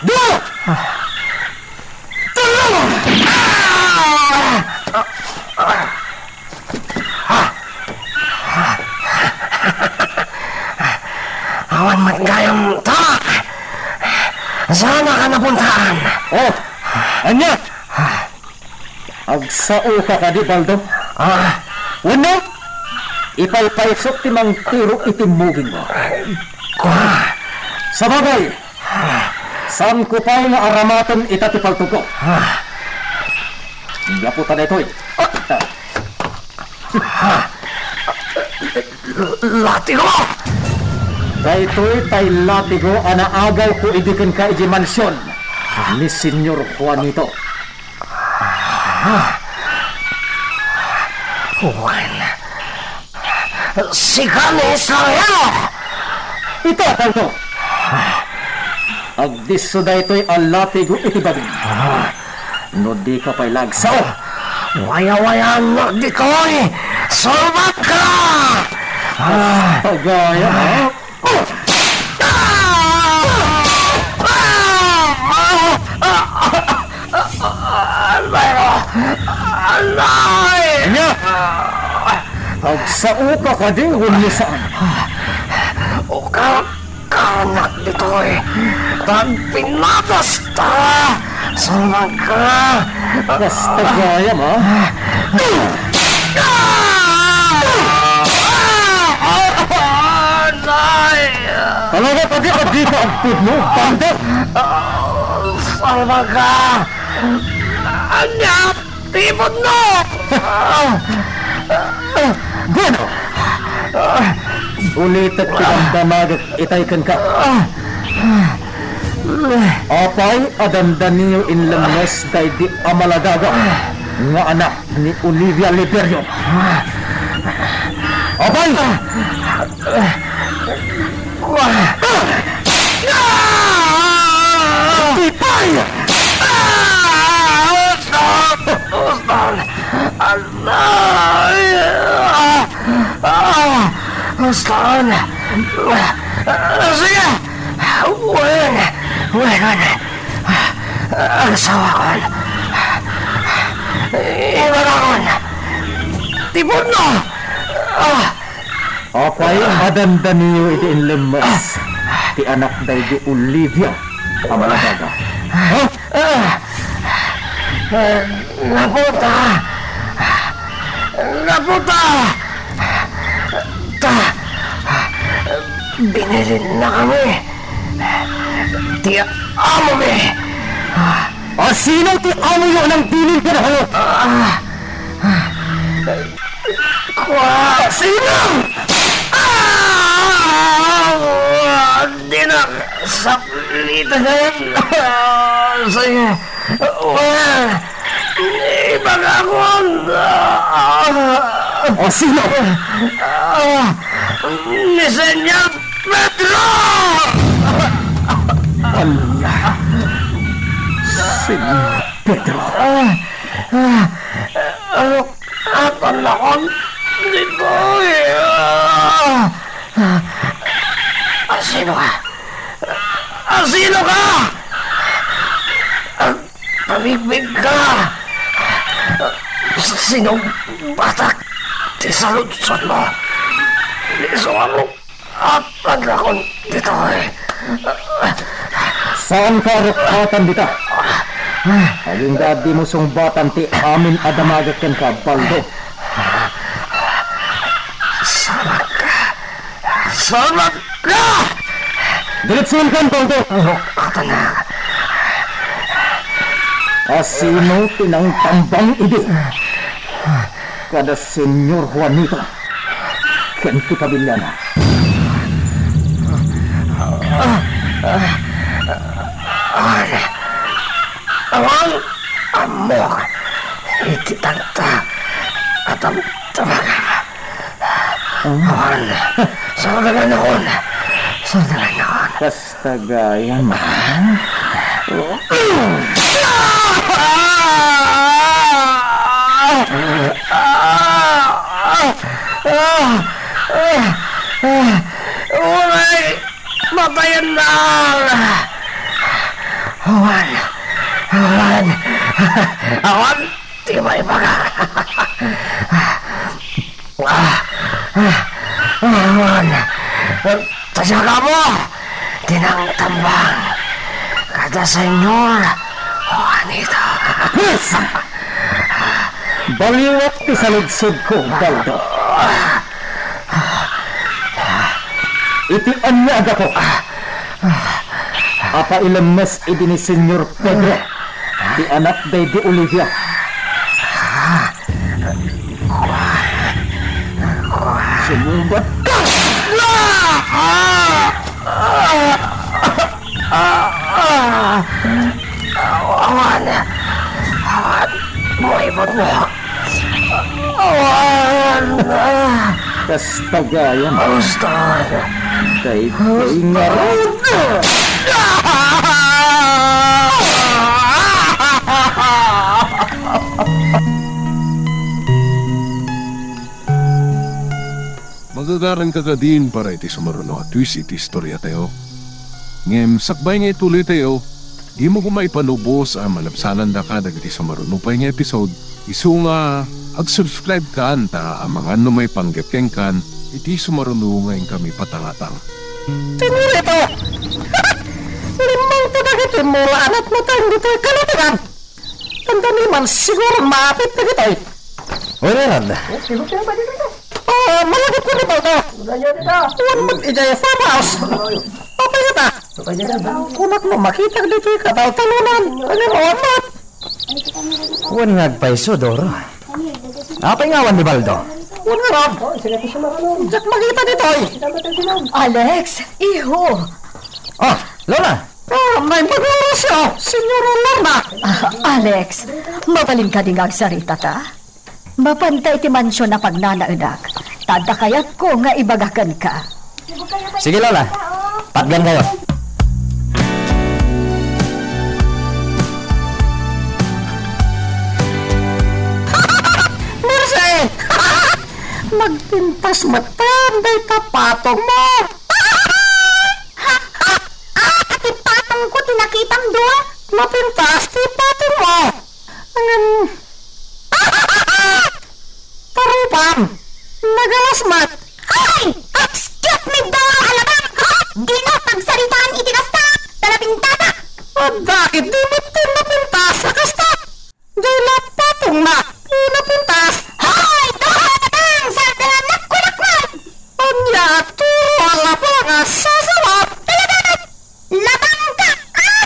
Dua! Tallo! Ah! Awan met gayam tama. Saan ka napuntaan? Oh, ania? Agsaoka kadi, Baldo? Ah. Wenno, ipaypaysok ti mangtiro iti mugingmo. Kua. Sabagay, saanko pay nga aramaten ita ti paltogko. Ah. Gapu ta daytoy. Ah. Latigo! Daytoy tay latigo a naagawko idi kenka idiay mansion ni Señor Juanito. Ah. Wen, sika ni Israel! Ita, Baldo! Agdisso daytoy a latigo iti bagim. Ah. No dika pay la agsao, wayawayaannak ditoy! Sulbatka! Ah. Agaya, ha? Ah! Ah! Ah! Ah! Nay! Ania? Agsaoka kadi wenno saan? Ukarkanak ditoy. Tan pinatasta. Salmagka. Basta gayam, ha? Nay! Talaga kadi, kadi ka agpudno, bandit? Salmagka. Ania? Tipudno! Bueno, ulitek ti damdamagek itay kenka. Apay a dandaniyo inlemmes daydi a malagaga nga anak ni Olivia Liberio? Apay! Kua! Ah! Tipay! Ah! Ustan! Ustan! Anay! Ah! Ah! Ustan! Ah, sige! Wen! Wen! Agsawakon! Ibarakon! Tipudno! Ah! Apay a dandaniyo iti inlemmes ti anak daydi Olivia a malagaga? Ha? Ah! Ah! Naputa! Naputa! Ta, binilinnakami ti amomi! A sino ti amoyo a nangbilin kenkuana? Ah! Kua! Sino? Ah! Dinak saplitagan. Ah, sige. Well, ibagakon. Ah! O sino? Ah! Ni Señor Pedro! Ania? Señor Pedro? Ah! Ah! Ano Atan nakon ditoy. Ah! Asino ka? Asino ka? Agpabigbig ka! Sinumbatak ti saludsodmo. Isuarok. Apan nakon ditoy. Saan ka arukatan dita? Agingga a dimo sungbatan ti amin a damagek kenka, Baldo. Salmagka! Salmagka! Diretsoenkan, Baldo! Rukatan na. Asino ti nangtambang idi? Kada Señor Juanito ken ti pamiliana. Awan, awan, ammok iti tagta a tamtamaga. Awan, sardaganakon, sardaganakon. Kas Tagayan, ha? Uray, patayen na! Awan! Awan! Awan! Ti maibaga. Ah, ah, ah, awan. Tadakamo ti nangtambang kada Señor Juanito. Yes! Baliwak ti saludsodko, Baldo. Iti ania a gapu a pailemmes idi ni Señor Pedro ti anak daydi Olivia? Sumungbat ka! Awan! Awan! Maibutno! Awan! Kasta gayam. Kasta. Daytoy ngarud. Magagaranka kadin para iti sumaruno a twist iti istoriatayo. Ngem sakbay nga ituloytayo, Dimo koma ipalubos a malabsanandaka dagiti sumaruno pay nga episode, isu nga ag-subscribe kan ta amangan no maipanggep kenkan iti sumaruno nga inkami patangatang. Tinirito! Limmawto dagiti mula a natnateng ditoy kalutoran! Tanda ni man siguro maapit dagitoy. Uy, Ronald. Oh, malagip ko ni Baldo. Wan met idiay farmhouse. Apay ngata? Kunak no makitak ditoy kataltalonan. Ano mo, amat? Wan nga agpayso, Doro. Apay nga awan ni Baldo? Wan nga, Rob. Diak makita ditoy. Alex, iho. Ah, Lola. Ah, naimbag nga orasyo, Senyora Lorna. Ah, Alex, mabalin kadi nga agsaritata? Mapanta iti mansion a pagnanaedak, ta adda kayatko nga ibaga kenka. Sige, Lola. Patgan kayo. Mercy! Nagpintas met dayta patong mo! Ah, ti patongko ti nakitam, Dor. Napintas ti patongmo. Ngem, tarupam, nagalas met. Ay! Excuse me, Dor, alabang! Ha? Dino pagsaritaan iti kasta, ta napintasak! Adda ketdi met ti napintas a kasta. Diay la patongna ti napintas. Hoy! Duha a gatang! Sardengannakko dakman! Ania a turo a labang a sasawa? Talaga met! Labangka! Ah!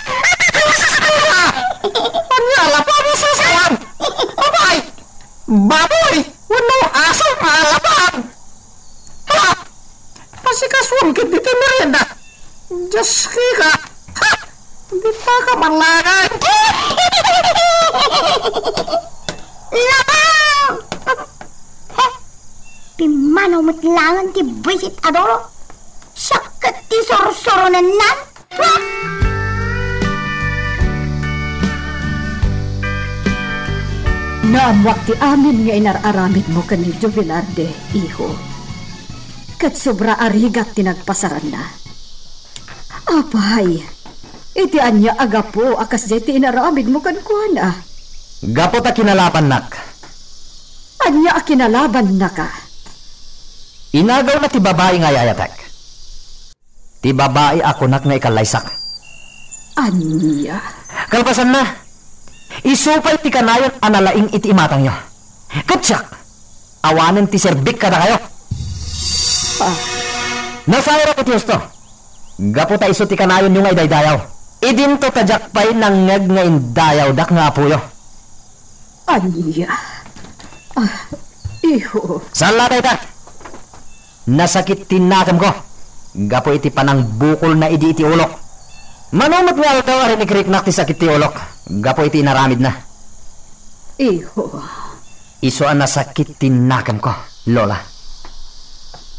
Ania a labang a sasawa? Abay! Baboy! Wenno aso a labang! Ha! Asikasuam ketdi ti merienda. Dios, kika. Ha! Ditaka manlagay. Labang! Ha! Pimmanaw met laeng ti buisit a Doro. Siak ket ti sursuronennan. Naammuak ti amin nga inar-aramidmo ken ni Jovelarde, iho. Ket sobra a rigat ti nagpasaranna. Apay, iti ania a gapu a kasdiay ti inaramidmo kenkuana? Gapu ta kinalabannak. Ania a kinalabannaka? Inagawna ti babai nga ay-ayatek. Ti babai a kunak nga ikallaysak. Ania? Kalpasanna, isu pay ti kanayon a nalaing iti imatangyo. Ket siak, awanen ti serbik kadakayo. Ah. Nasayaat iti husto. Gapu ta isu ti kanayonyo nga idaydayaw. Idinto ta diak pay nangngeg nga indayawdak nga apoyo. Ania? Ah, iho. Saan la dayta? Nasakit ti nakemko gapu iti panangbukolna idi iti ulok. Mano met nga aldaw a rinikriknak ti sakit ti ulok gapu iti inaramidna. Iho. Isu a nasakit ti nakemko, Lola.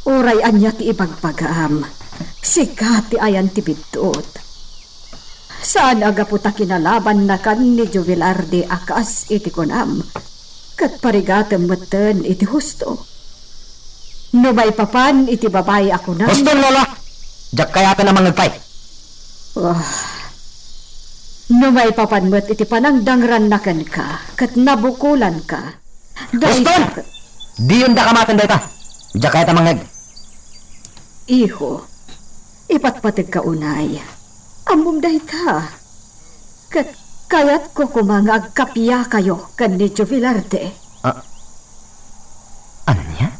Uray ania ti ibagbagam, sika ti ayan ti biddut. Saan a gapu ta kinalabannakan ni Jovelarde a kas iti kunam, ket parigatem metten iti husto. No maipapan iti babai a kunam, Huston, Lola! Diak kayaten a mangngeg pay. Ah, no maipapan met iti panangdangranna kenka ket nabukolanka, Huston! Dayta ket Diyon da kamaten dayta. Diak kayat a mangngeg. Iho, ipatpategka unay. Ammom dayta. Ket kayatko koma nga agkapiakayo ken ni Jovelarde. Ah, ania?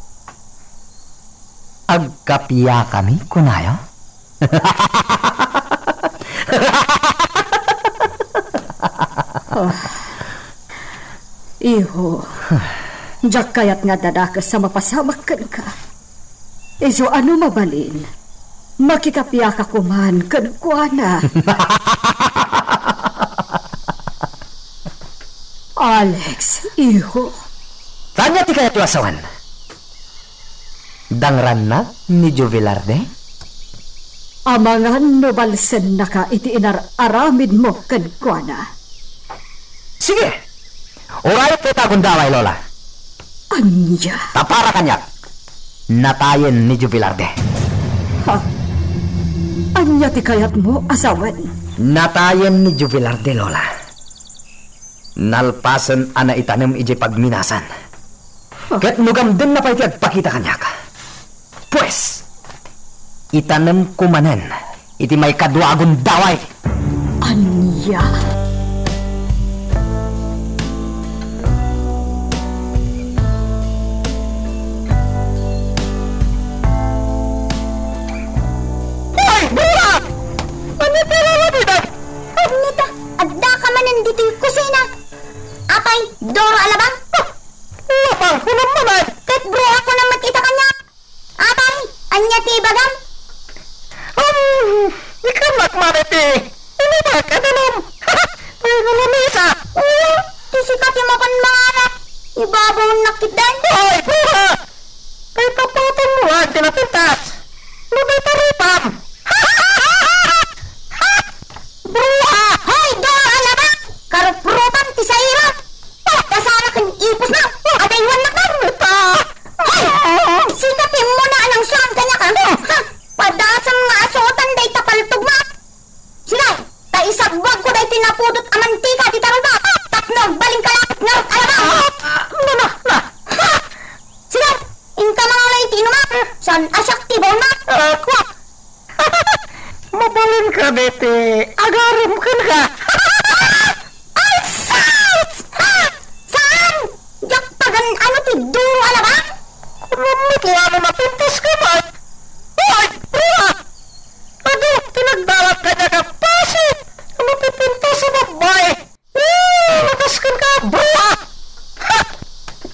Agkapiakami, kunayo? Oh. Iho, diak kayat nga adda dakes a mapasamak kenka. Isu a no mabalin, makikapiaka koman kenkuana. Alex, iho. Ania ti kayatyo a sawen? Dangrannak ni Jovelarde? Amangan no balsennaka iti inar-aramidmo kenkuana. Sige! Urayek dayta a gundaway, Lola. Ania? Ta para kaniak, natayen ni Jovelarde. Ha? Ania ti kayatmo a sawen? Natayen ni Jubilar de Lola. Nalpasen a naitanem idiay pagminasan. Ket no gamdenna pay ti agpakita kaniak, pues, itanemko manen iti maikadua a gundaway. Ania? Hoy, bruha! Ania ti aramidem? Ania ta, addaka manen ditoy kusina. Apay, Doro a labang? Ah, labang, kunam manen. Ket bruha, kunam met ita kaniak. Apay, ania ti ibagam? Um, ikan met manen ti inibak a danum. Ay, nga lamisa. Oo, ti sika ti mapan mangarak. Ibabaw nakit dan. Hoy, bruha! Kay tapatanmo ti napintas. No dayta rupam. Bruha! Hoy, Doro a labang! Karuprupam ti sairo! Kasara ken ipusna! Adaywannak man! Hoy! Sika ti immuna a nangsuang kaniak, ha? Padasem nga asuotan dayta paltogmo! Sige, ta isabbuagko daytoy napudot a mantika ti taruba tapno agbalinka laeng ngarud a labang! Ah, ah, no, no, no. Ha! Sige, inka mangawla iti inumam! Saan a siak ti baonmo? Ah, kua. Mabalinka dayta agarem kenka. Ay, sus! Ha? Saan? Diak pagan-ano ti Doro a labang? Kunam met la no napintas ka met. Hoy, bruha! Adu ti nagdalan kaniak a pasit a mapipintas a babbai. Eh, lakas kenka, bruha! Ha!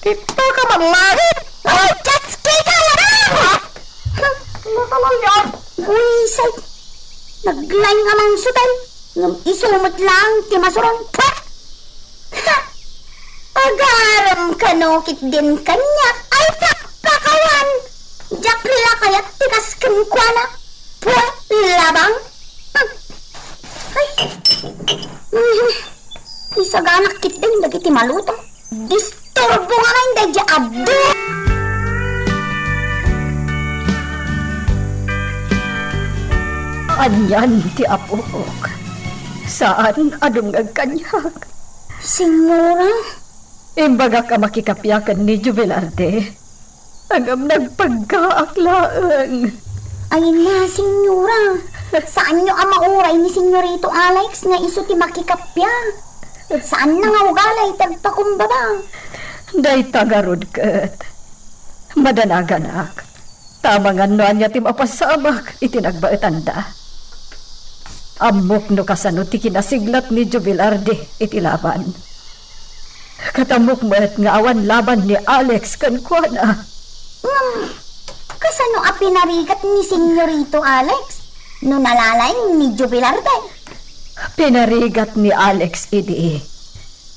Dita ka man langit! Ay, Diyos kita, labang! Ha? Ano ka lang yan? Buisay. Naglaing a mangsutan. Ngem isu met laeng ti masurang. Ha! Ha! Agarem kano ketdin kaniak. Ay, pakpakawan! Diak la kayat ti kas kenkuana. Pue, labang! Ha! Ay! Mhm. Isaganak ketdin dagiti maluto. Disturbo nga ngayon daydi adu. Anian ti apok? Saan a dumngeg kaniak? Senyora? Imbagak a makikappia ken ni Jubilarde. Ngem nagpaggaak laeng. Ay na, senyora. Saanyo a mauray ni Senyorito Alex nga isu ti makikappia. Saanna nga ugalay ti agpakumbaba. Dayta ngarud ket madanaganak. Ta amangan no ania ti mapasamak iti nagbaetanda. Ammok no kasano ti kinasiglat ni Jubilarde iti laban. Ket ammok met nga awan laban ni Alex kenkuana. Ngem, kasano a pinarigat ni Senyorito Alex no nalalaing ni Jubilarde? Pinarigat ni Alex idi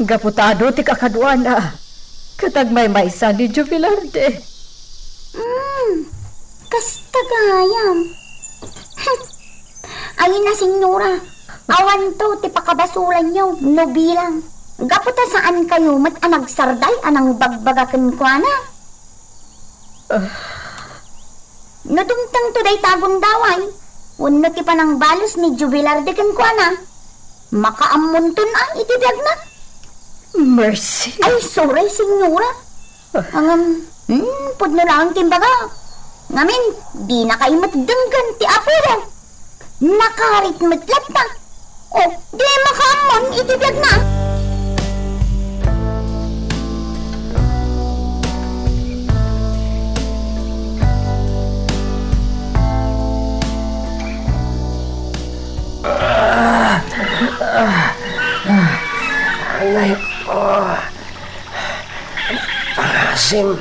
gapu ta adu ti kakaduana ket agmaymaysa ni Jubilarde. Hmm, kasta gayam. Ay na, senyora, awanto ti pakabasolanyo no bilang. Gapu ta saankayo met a nagsarday a nangbagbaga kenkuana. Ah. No dumtengto dayta a gundaway, wenno ti panangbalos ni Jubilarde kenkuana, makaammonton a iti biagna. Mercy. Ay, sorry, senyora. Ngem, hmm, pudno laeng ti imbaga. Ngamin, dinakay met denggen ti apoyo. Nakarit met latta. O, di makaammon iti biagna. Anay ko. Pangasim.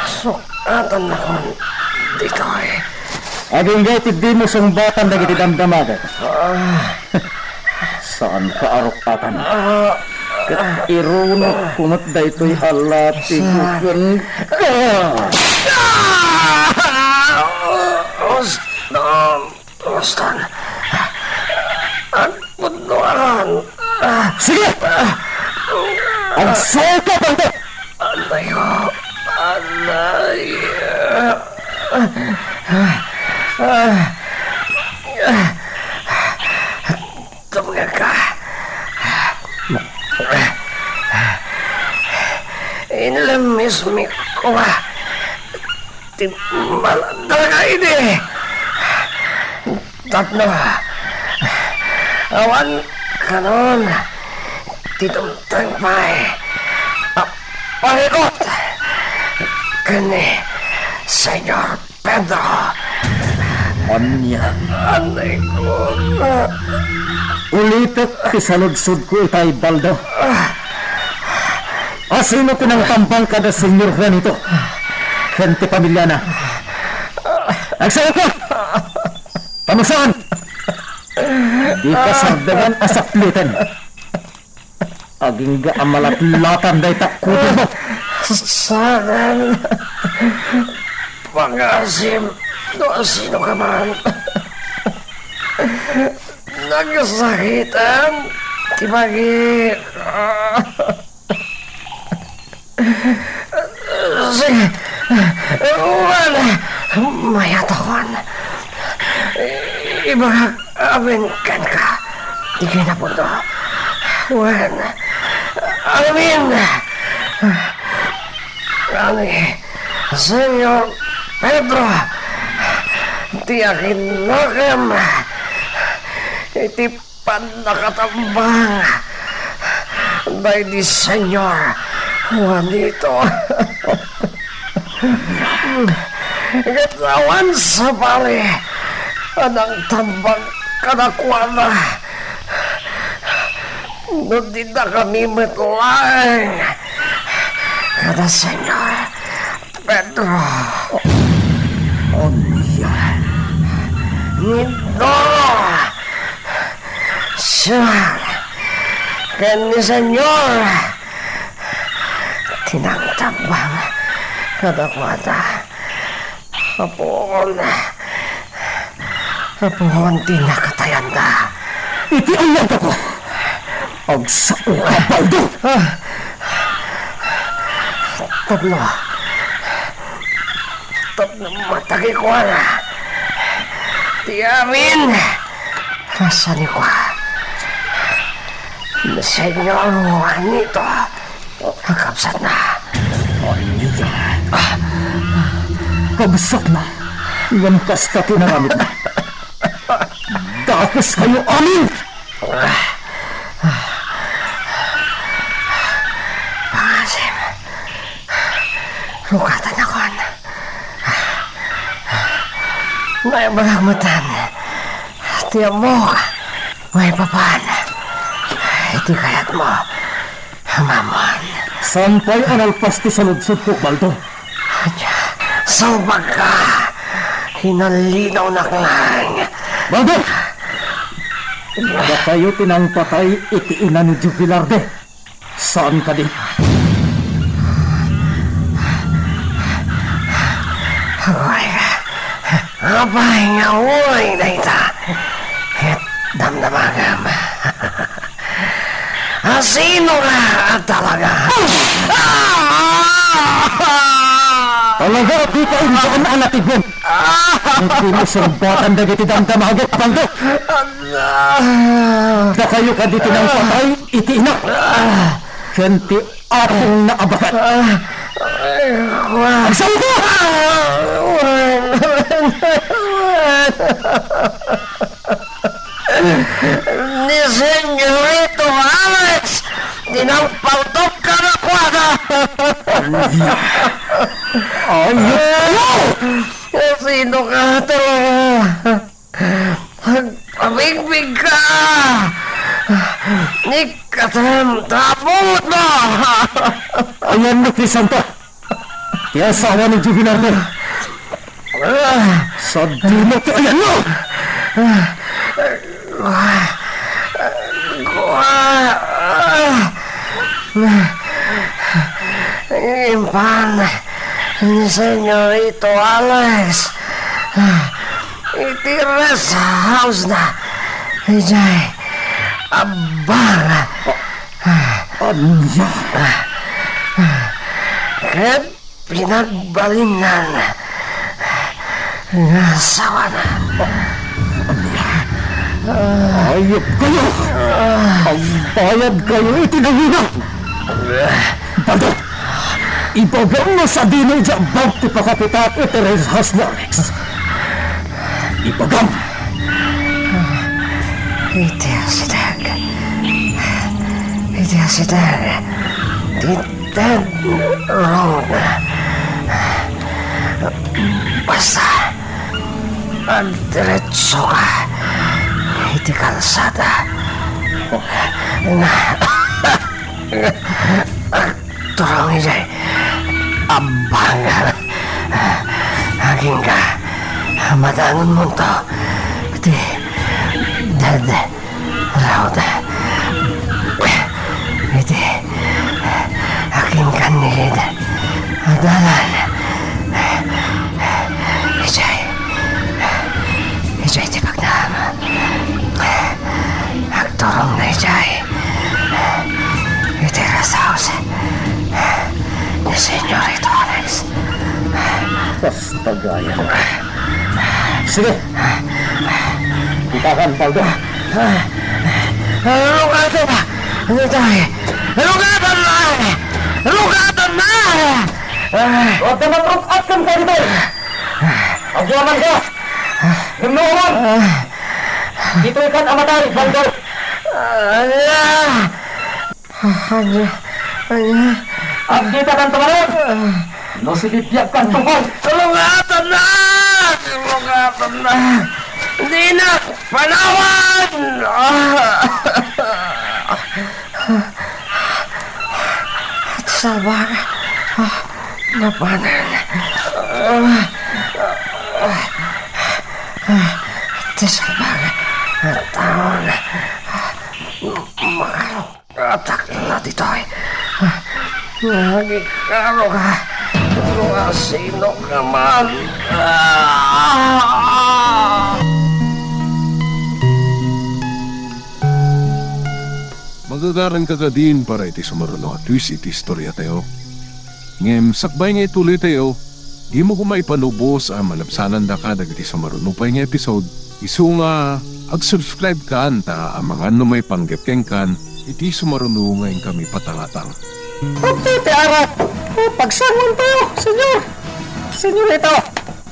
Suk-atannakon ditoy. Agingga ti dimo sungbatan dagiti damdamaget. Ah. Saanka a rukatan. Ah. Ket irunotko met daytoy a latigo kenka. Ah! Uston. Uston. Agpudnoan. Sige! Agsuka, bangkit! Anay ko. Anay. Ismikua, ti maladaga idi. Tapno awan kanon ti dumteng pay a parikut ken ni Señor Pedro. Ania? Anay ko. Ulitek ti saludsodko itay, Baldo. Asino ti nangtambang kada Señor Juanito ken ti pamiliana? Agsaoka! Pamusan! Di kasardengan a sapliten. Agingga a malatlatan dayta kutodmo. Saan? Pangasim no asino ka man. Nagsakitan ti bagi. Sige. Wen, mayat akon. Ibagak amin kenka ti kinapuno. Wen, amin. Ani, Señor Pedro, ti akinakem iti pannakatambang daydi Señor Juanito. Ket awan sabali a nangtambang kadakuada no dinakami met laeng kada Señor Pedro. Ania? Ni Dora, Sir, ken ni Señor, ti nangtambang kadakuada. Apuon, apuon ti nakatayanda. Iti ayatko, agsao a Baldo! Ah. Tapno, tapno matagikuana ti amin a sanikua. Señor Juanito, kabsatna. Ania? Kabsatna, ngem kasta ti naramitna. Dakeskayo amin! Pangasim, rukatanakon. Naibagak metten ti ammok maipapan iti kayatmo. Mamon. Saan pay a nalpas ti saludsodko, Baldo? Ania, salbagka. Inallinawnak laeng. Baldo! Dakayo ti nangpatay iti ina ni Joe Velarde. Saan kadi? Aguy, apay nga uray dayta? Ket damdamagam. Asino nga a talaga? Talaga, dika intaan a natigon. Iti mo surbatan dagiti damdamagek, Baldo. Dakayo kadi ti nangpatay iti ina. Ken ti Apong naabakan. Ah, ay, kua. Agsaoka! Ah, wen, wen, wen. Ni Señorito Alex, ti nangpaltok kadakuada. Ay, ay, sino ka talaga? Agpabigbigka! Ni Katem, taputmo! Ayanno ti sangko? Ti asawa ni Jubilarte. Sadino ti ayanno! Impan ni Señorito Alex iti rest house na idiay Abang. Ania? Ket pinagbalinnan nga asawana. Ania? Ayupkayo! Agbayadkayo iti nangina! Baldo! Ibagam no sadino idiay bag ti pakakitak iti Reyes House ni Alex. Ibagam. Iti asideg. Iti asideg. Ti Dead Road. Basta, agdiretso ka iti kalsada. Na, agturong idiay abbang. Agingga, madanonmonto ti Dead Road. Iti akin kannigid a dalan. Idiay, idiay ti pagnaam. Agturong na idiay. Iti rest house ni Senyorito Alex. Basta gayam. Sige. Kita kan, Baldo. Lukaton na! Itay! Lukaton na! Lukaton na! Huwag ka matruk-at kan ka dito! Agyaman ka! Nunnuoman! Ditoy kan amatay, Baldo! Ania? Ania? Agkita kan tumalon! No, sinibiag kan tungkol! Lukaton na! Lukaton na! Dinak panawan! Iti salbag. Napanan. Iti salbag. Taon. Makatakla ditoy. Nagikaro ka. Asino ka man? Ah! Magagaran ka kadin para iti sumaruno a twist iti istoriatayo. Ngem sakbay nga ituloytayo, dimo koma ipanubos a malabsanandaka dagiti sumaruno pay nga episode. Isu nga ag-subscribe kan ta amangan no maipanggep kenkan iti sumaruno nga inkami patangatang. Apay ti arak? O, pagsangon tayo, senyor. Senyorita.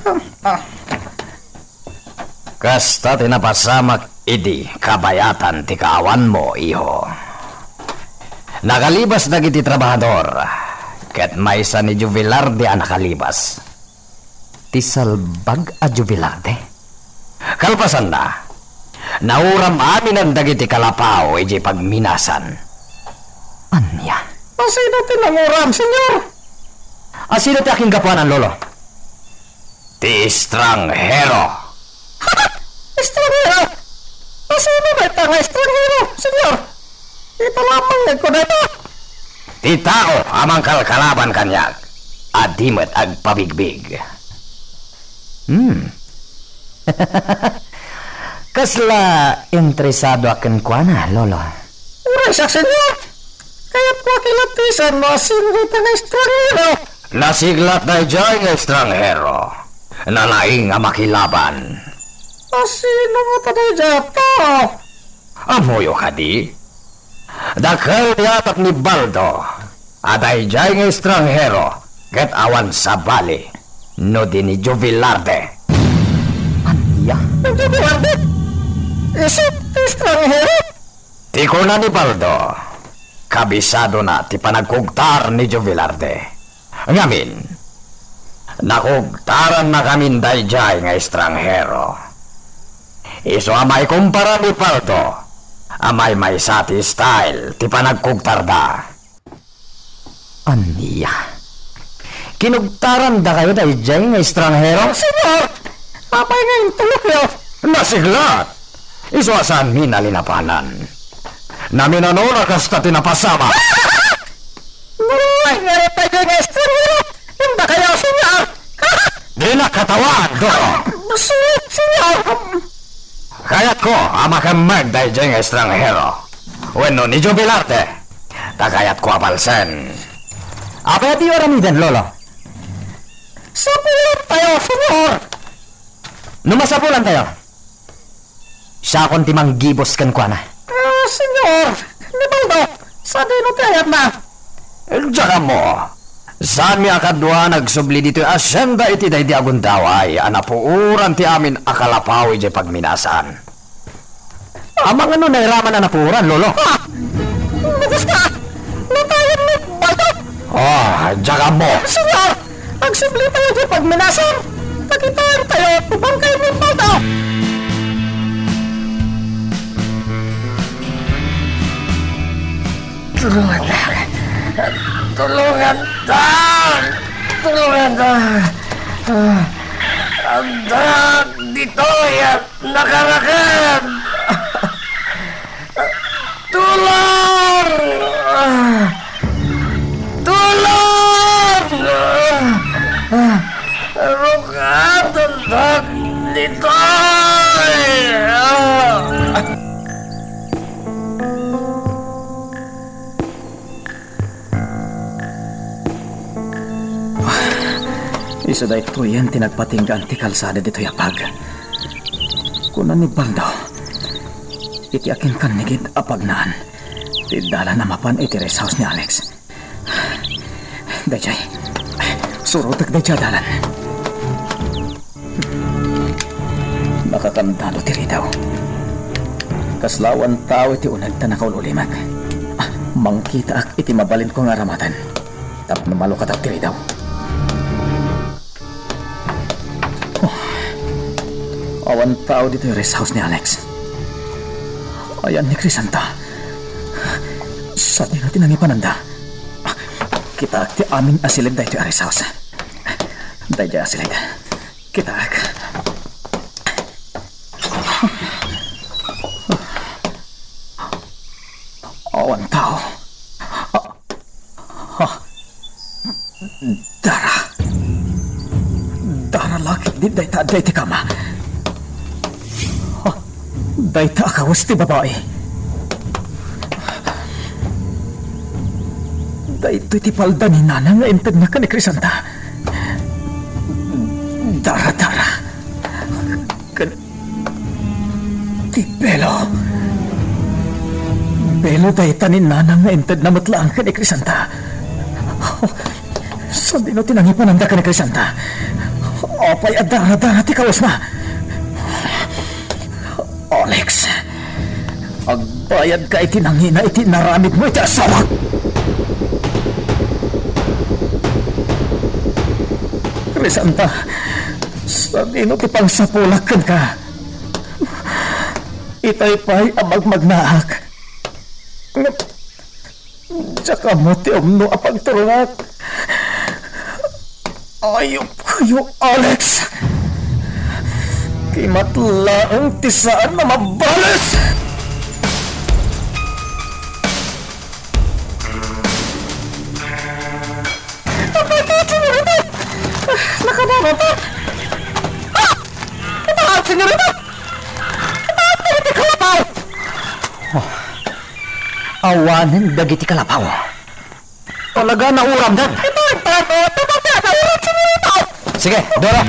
Ah, ah. Kasta ti napasamak idi kabayatan ti kaawanmo, iho. Nakalibas dagiti trabahador, ket maysa ni Juvelarde a nakalibas. Ti salbag a Juvelarde? Kalpasanna, nauram aminen dagiti kalapaw idiay pagminasan. Ania? Asino ti nanguram, senyor? Asino ti akinggapuanan, Lolo? Ti estranghero. Estranghero? Asino dayta nga estranghero, senyor? Ita lamang nga kunata. Ti tao a mangkalkalaban kaniak, a di met agpabigbig. Hmm. Kasla interesado a kenkuana, Lolo? Uray siak, senyor. Kayatko a kilatisan no asino dayta nga estranghero. Nasiglat daydiay nga estranghero. Nalaing a makilaban. Asino ngata daydiay a tao? Ammoyo kadi? Dakkel ti atap ni Baldo a daydiay nga estranghero ket awan sabali no di ni Juvelarde. Ania? Ni Juvelarde? Isu ti estranghero? Ti kuna ni Baldo, kabisadona ti panagkugtar ni Juvelarde. Ngamin, nakugtarannakamin daydiay nga estranghero. Isu a maikumpara ni Baldo a maymaysa ti style ti panagkugtarda. Ania? Kinugtarandakayo daydiay nga estranghero? Senyor! Apay nga intulokyo? Nasiglat! Isu a saanmin a linapanan. Naminanona kasta ti napasamak. Nalay nga daydiay nga estranghero! Indakayo, senyor! Dinak katawan, Doro! Basta, senyor! Kayatko a makemmeg daydiay nga estranghero. Wenno ni Jubilarte. Ta kayatko a palsen. Apay a diyo aramiden, Lolo? Sapulantayo, senyor! No masapulantayo, siakon ti manggibus kenkuana. Ah, senyor, ni Baldo, sadino ti ayatna? Diak ammo. Saanmi a kadua nagsubli ditoy asienda iti daydi a gundaway a napuoran ti amin a kalapaw idiay pagminasan. Amangan no nairaman a napuoran, Lolo. Ah! Kasta! Natayan ni Baldo! Ah, diak ammo. Señor! Agsubli tayo di pagminasan! Pakitaen tayo ti bangkay ni Baldo! Tulungan ta! Tulungan ta! Tulungan ta! Ah, adda ditoy a nakaraken! Tulong! Ah, tulong! Ah, ah, rukatendak ditoy! Ah! Isu daytoyen ti nagpatinggaan ti kalsada ditoy a pag. Kuna ni Baldo, iti akin kannigid a pagnaan ti dalan a mapan iti rest house ni Alex. Daydiay, surotek daydiay a dalan. Nakakandado ti ridaw. Kasla awan tao iti uneg ta nakaul-ulimek. Ah, mangkitaak iti mabalinko nga aramaten tapno malukadak ti ridaw. Oh, awan tao ditoy rest house ni Alex. Ayan ni Crisanta. Sadino ti nangipananda? Kitaak ti amin a siled daytoy a rest house. Daydiay a siled. Kitaak. Awan tao. Ah, ah. Dara. Dara la ketdi dayta adda iti kama. Ah, dayta a kawes ti babai. Daytoy ti palda ni Nana nga intedna ken ni Crisanta. Dara, dara. Ken ti belo. Belo dayta ni Nana nga intedna met laeng ken ni Crisanta. Sadino ti nangipananda ken ni Crisanta? Apay a dara-dara ti kawesna? Alex, agbayadka iti nangina iti inaramidmo iti asawak. Crisanta, sadino ti pangsapulak kenka? Itay pay a magmagnaak. Ngem diak ammo ti umno a pagturongak. Ayupkayo, Alex! Kimat laeng ti saan a mabales! Nakadara ta! Ah! Kitaem, senyorita! Kitaem dagiti kalapaw! Oh. Awanen dagiti kalapaw. Talaga, nauramda. Ito ang tao. Talaga, nauram, senyorita! Sige, Dora!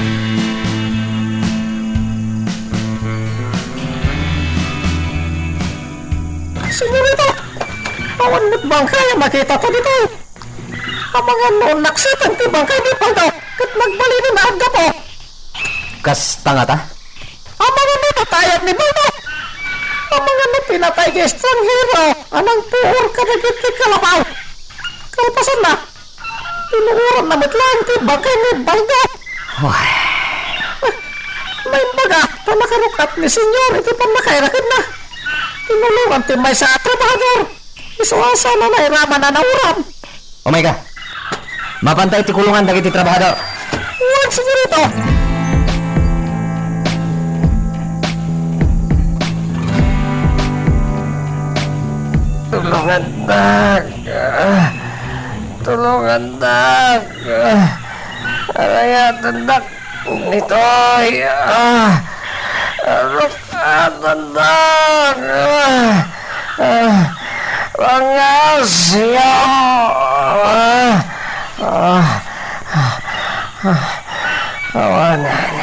Senyorita! Awan met bangkay a makitata ditoy. Amangan no naksiteng ti bangkay ni Baldo ket nagbalinen a aggapu. Kasta ngata? Amangan no natayag ni Baldo. Amangan no pinatay ti estranghero a nangpuor kadagiti kalapaw. Kalpasanna, tinuoranna met laeng ti bangkay ni Baldo. Ay. Naimbag ta nakaruk-at ni Senyor iti pannakairakenna. Tinulongan ti maysa a trabahador. Isu a saan a nairaman a nauram. Umay ka. Mapanta iti kulungan dagiti trabahador. Wen, senyorito. Tulongandak. Ah, tulongandak. Ah, arayatendak. Ditoy, ah, ruk-atendak, ah, ah, pangasyo, ah, ah, ah, awanan,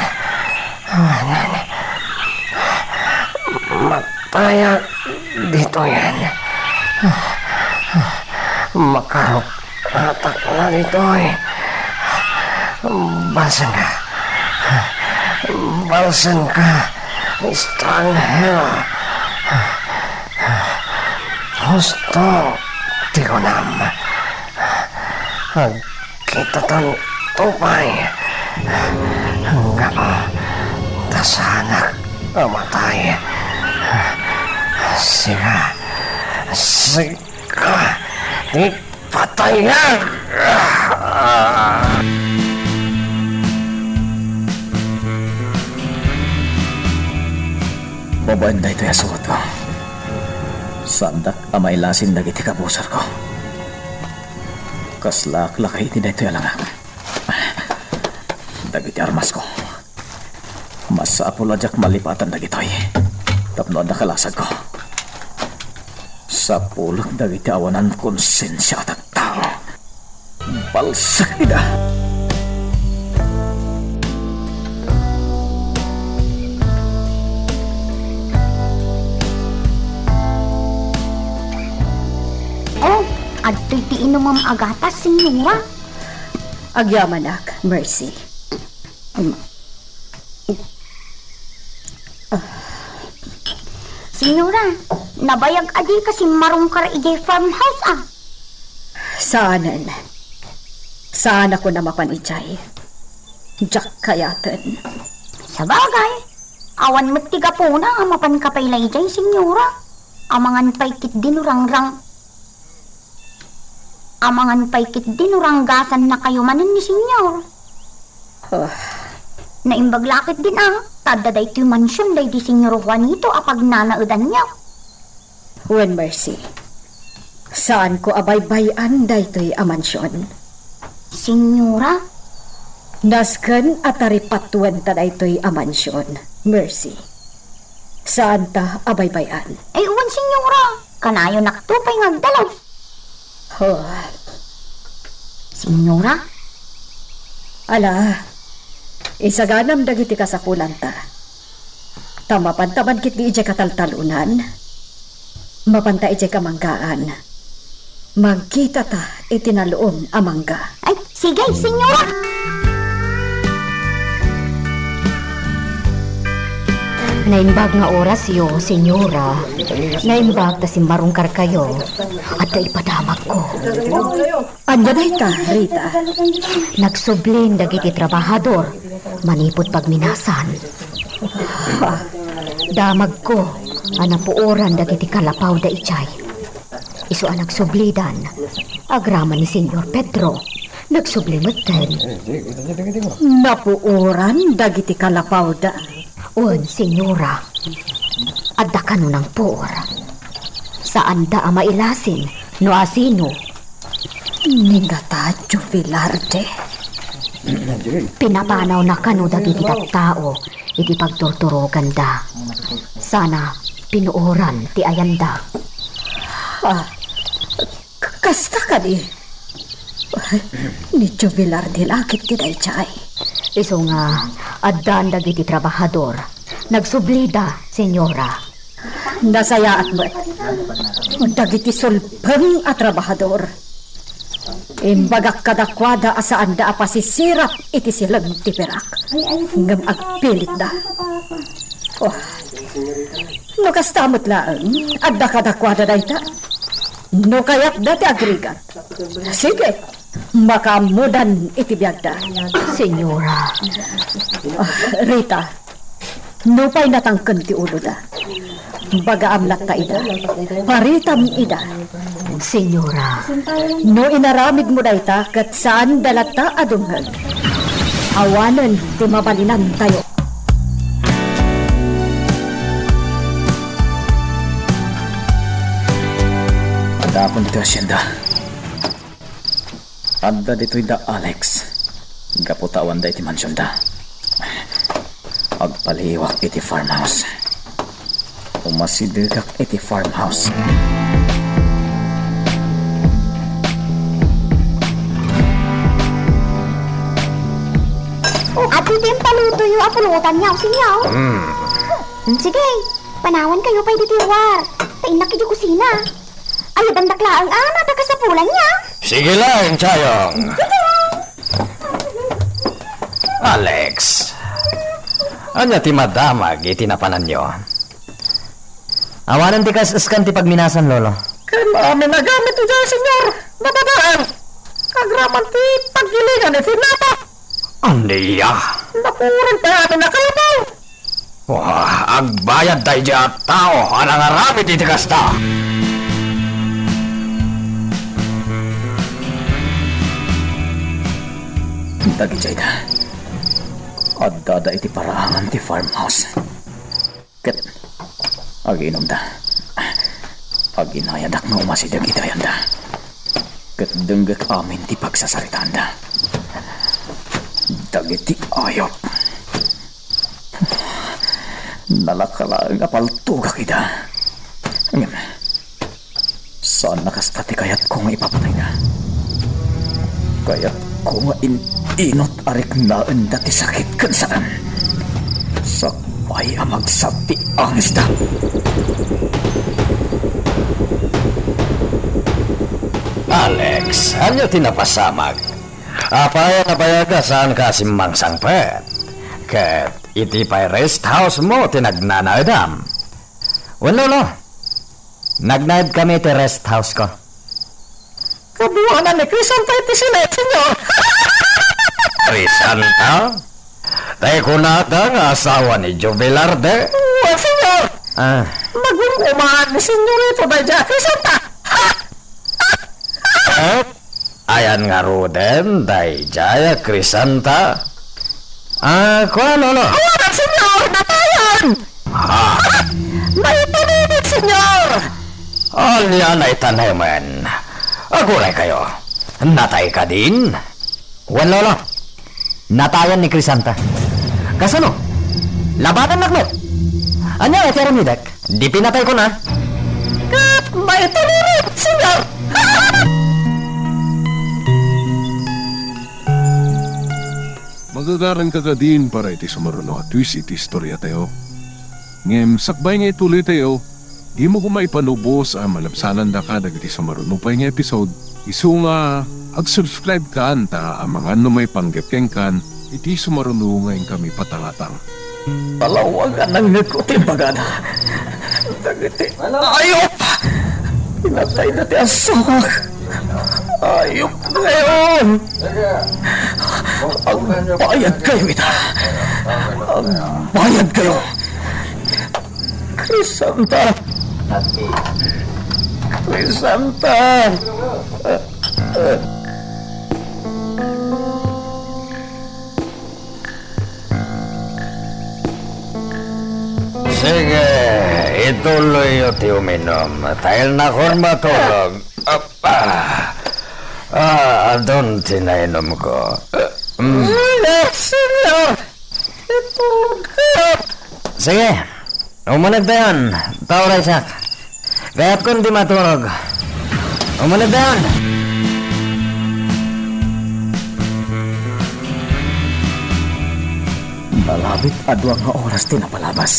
awanan, matayak ditoyen, ah, ah, makaruk Atakna ditoy. Balsenka. Balsenka, Strong Hero. Husto ti kunam. Agkitatanto pay. Ngem ta saanak a matay. Sika, sika, ti patayak! Babaen daytoy a suotko, saandak a mailasin dagiti kabusorko. Kaslaak lakay iti daytoy a langak. Dagiti armasko, masapul a diak malipatan dagitoy tapno adda kalasagko. Sapulek dagiti awanan konsensia a tattao. Balsek ida. Oh, adtoy ti inumem a gatas, Senyora. Agyamanak, Mercy. Mm. Ah. Senyora, nabayag a dika simmarungkar idiay farmhouse, a? Saanen. Saanakon a mapan idiay. Diak kayaten. Sabagay, awan met ti gapuna a mapanka pay la idiay, Senyora. Amangan pay ketdi no rangrang-, amangan pay ketdi no ranggazannakayo manen ni Senyor. Ah. Naimbag la ketdin a, ta adda daytoy mansion daydi Senyor Juanito a pagnanaedanyo. Wen, Mercy, saanko a baybay-an daytoy a mansion. Senyora? Nasken a taripatuenta daytoy a mansion, Mercy. Saanta a baybay-an. Ay, wen, Senyora. Kanayonakto pay nga agdalus. Oh. Senyora? Ala, isaganam dagiti kasapulantayo. Ta mapanta man ketdi idiay kataltalonan, mapanta idiay kamanggaan, magkitata iti naluom a mangga. Ay, sige, Senyora! Naimbag nga orasyo, Senyora. Naimbag ta simmarungkarkayo. Adda ipadamagko. Ania dayta, Rita? Nagsublin dagiti trabahador manipud pagminasan. Ha? Damagko a napuoran dagiti kalapawda idiay. Isu a nagsublidan, agraman ni Señor Pedro, nagsubli metten. Napuoran dagiti kalapawda. Wen, Señora. Adda kano nangpuor. Saanda a mailasin no asino. Ni Natacho Velarde. Pinapanawna kano dagiti tattao iti pagturturoganda. Sana pinuoran ti ayanda. Ah, k-, kasta kadi? Ay, ni Jubilar di lakit ti daydiay. Isu nga, addan dagiti trabahador. Nagsublida, Señora. Nasayaat met. Dagiti sulpeng a trabahador. Imbagak kadakuada a saanda a pasisirap iti sileng ti pirak. Ngem agpilitda. Oh. No kasta met laeng, adda kadakuada dayta. No kayatda ti agrigat. Sige, makaammodan iti biagda. Señora. Ah, Rita, nupay natangken ti uloda, bagaam latta ida. Paritam ida. Señora. No inaramidmo dayta ket saanda latta a dumngeg, awanen ti mabalinantayo. Adda apon ditoy hacienda. Adda ditoy da Alex. Gapu ta awanda iti mansionda. Agpaliiwak iti farmhouse. Umasidegak iti farmhouse. Oh, adu ti impalutoyo a pulutan, yaw, sinyaw. Mm. Mm, sige, panawankayo pay ditoy war. Ta innak idiay kusina. Ayabandak laeng a mapakasapulan niya. Sige lang, Chayong. Alex, ania ti madamag iti napananyo? Awanen ti kas-eskan ti pagminasan, Lolo. Ken amin a gamit idiay, Señor, nabadaan. Agraman ti paggilingan iti napa. Ania? Napuren pay amin a kalpaw. Wah, agbayad daydiay a tao a nangaramid iti kasta. Dagijayda, addada iti paraangan ti farmhouse. Ket aginumda, aginayadak nga umasideg iti ayanda. Ket denggek amin ti pagsasaritaanda. Dagiti ayup. Nalaka laeng a paltogak ida. Ngem, saan a kasta ti kayatko nga ipapatayda. Kayatko nga in-inut a riknaenda ti sakit ken saan. Sakbay a magsat ti angesda. Alex, ania ti napasamak? Apay a nabayag a saanka a simmangsangpet? Ket iti pay rest house mo ti nagnanaedam? Wen, Lolo, nagnaedkami iti rest house ko. Kaduanan ni Crisanta iti sila, Señor. Crisanta? Tay kunada nga asawa ni Jubilarde? Wen, Señor. Ah. Nagum-umaan ni Señorito daydiay a Crisanta. Eh? Ayan ngaruden daydiay a Crisanta? Ah, kua, Lolo? Awanan, Señor! Natayan! Ah. Naitalimit, Señor! Ania naitanemen? Aguray kayo. Natay kadin? Wen, Lolo. Natayan ni Crisanta. Kasano? Labanannakno? Ania ti aramidek? Di pinatayko na. Ket maitulirek, Señor! Magagaranka kadin para iti sumaruno a twist iti istoriatayo. Ngem sakbay nga ituloytayo, dimo koma ipalubos a malabsanandaka dagiti sumaruno pay nga episode. Isu nga ag-subscribe kan ta amangan no maipanggep kenkan iti sumaruno nga inkami patangatang. Palawag a nangngegko ti imbagada. Dagiti ayup! Pinatayda ti asawak. Ayup ngayon! Agbayad kayo ita. Agbayad kayo. Crisanta! Crisanta! Sige, ituloyyo ti uminum. Ta ilnakon matulog. Apa. Ah, adun ti nainumko. Mm. Sige, Señor. Itulodko. Sige. Umunegtayon, ta uraysak. Kayatkon ti maturog. Umunegtayon. Nalabit a dua nga oras ti napalabas.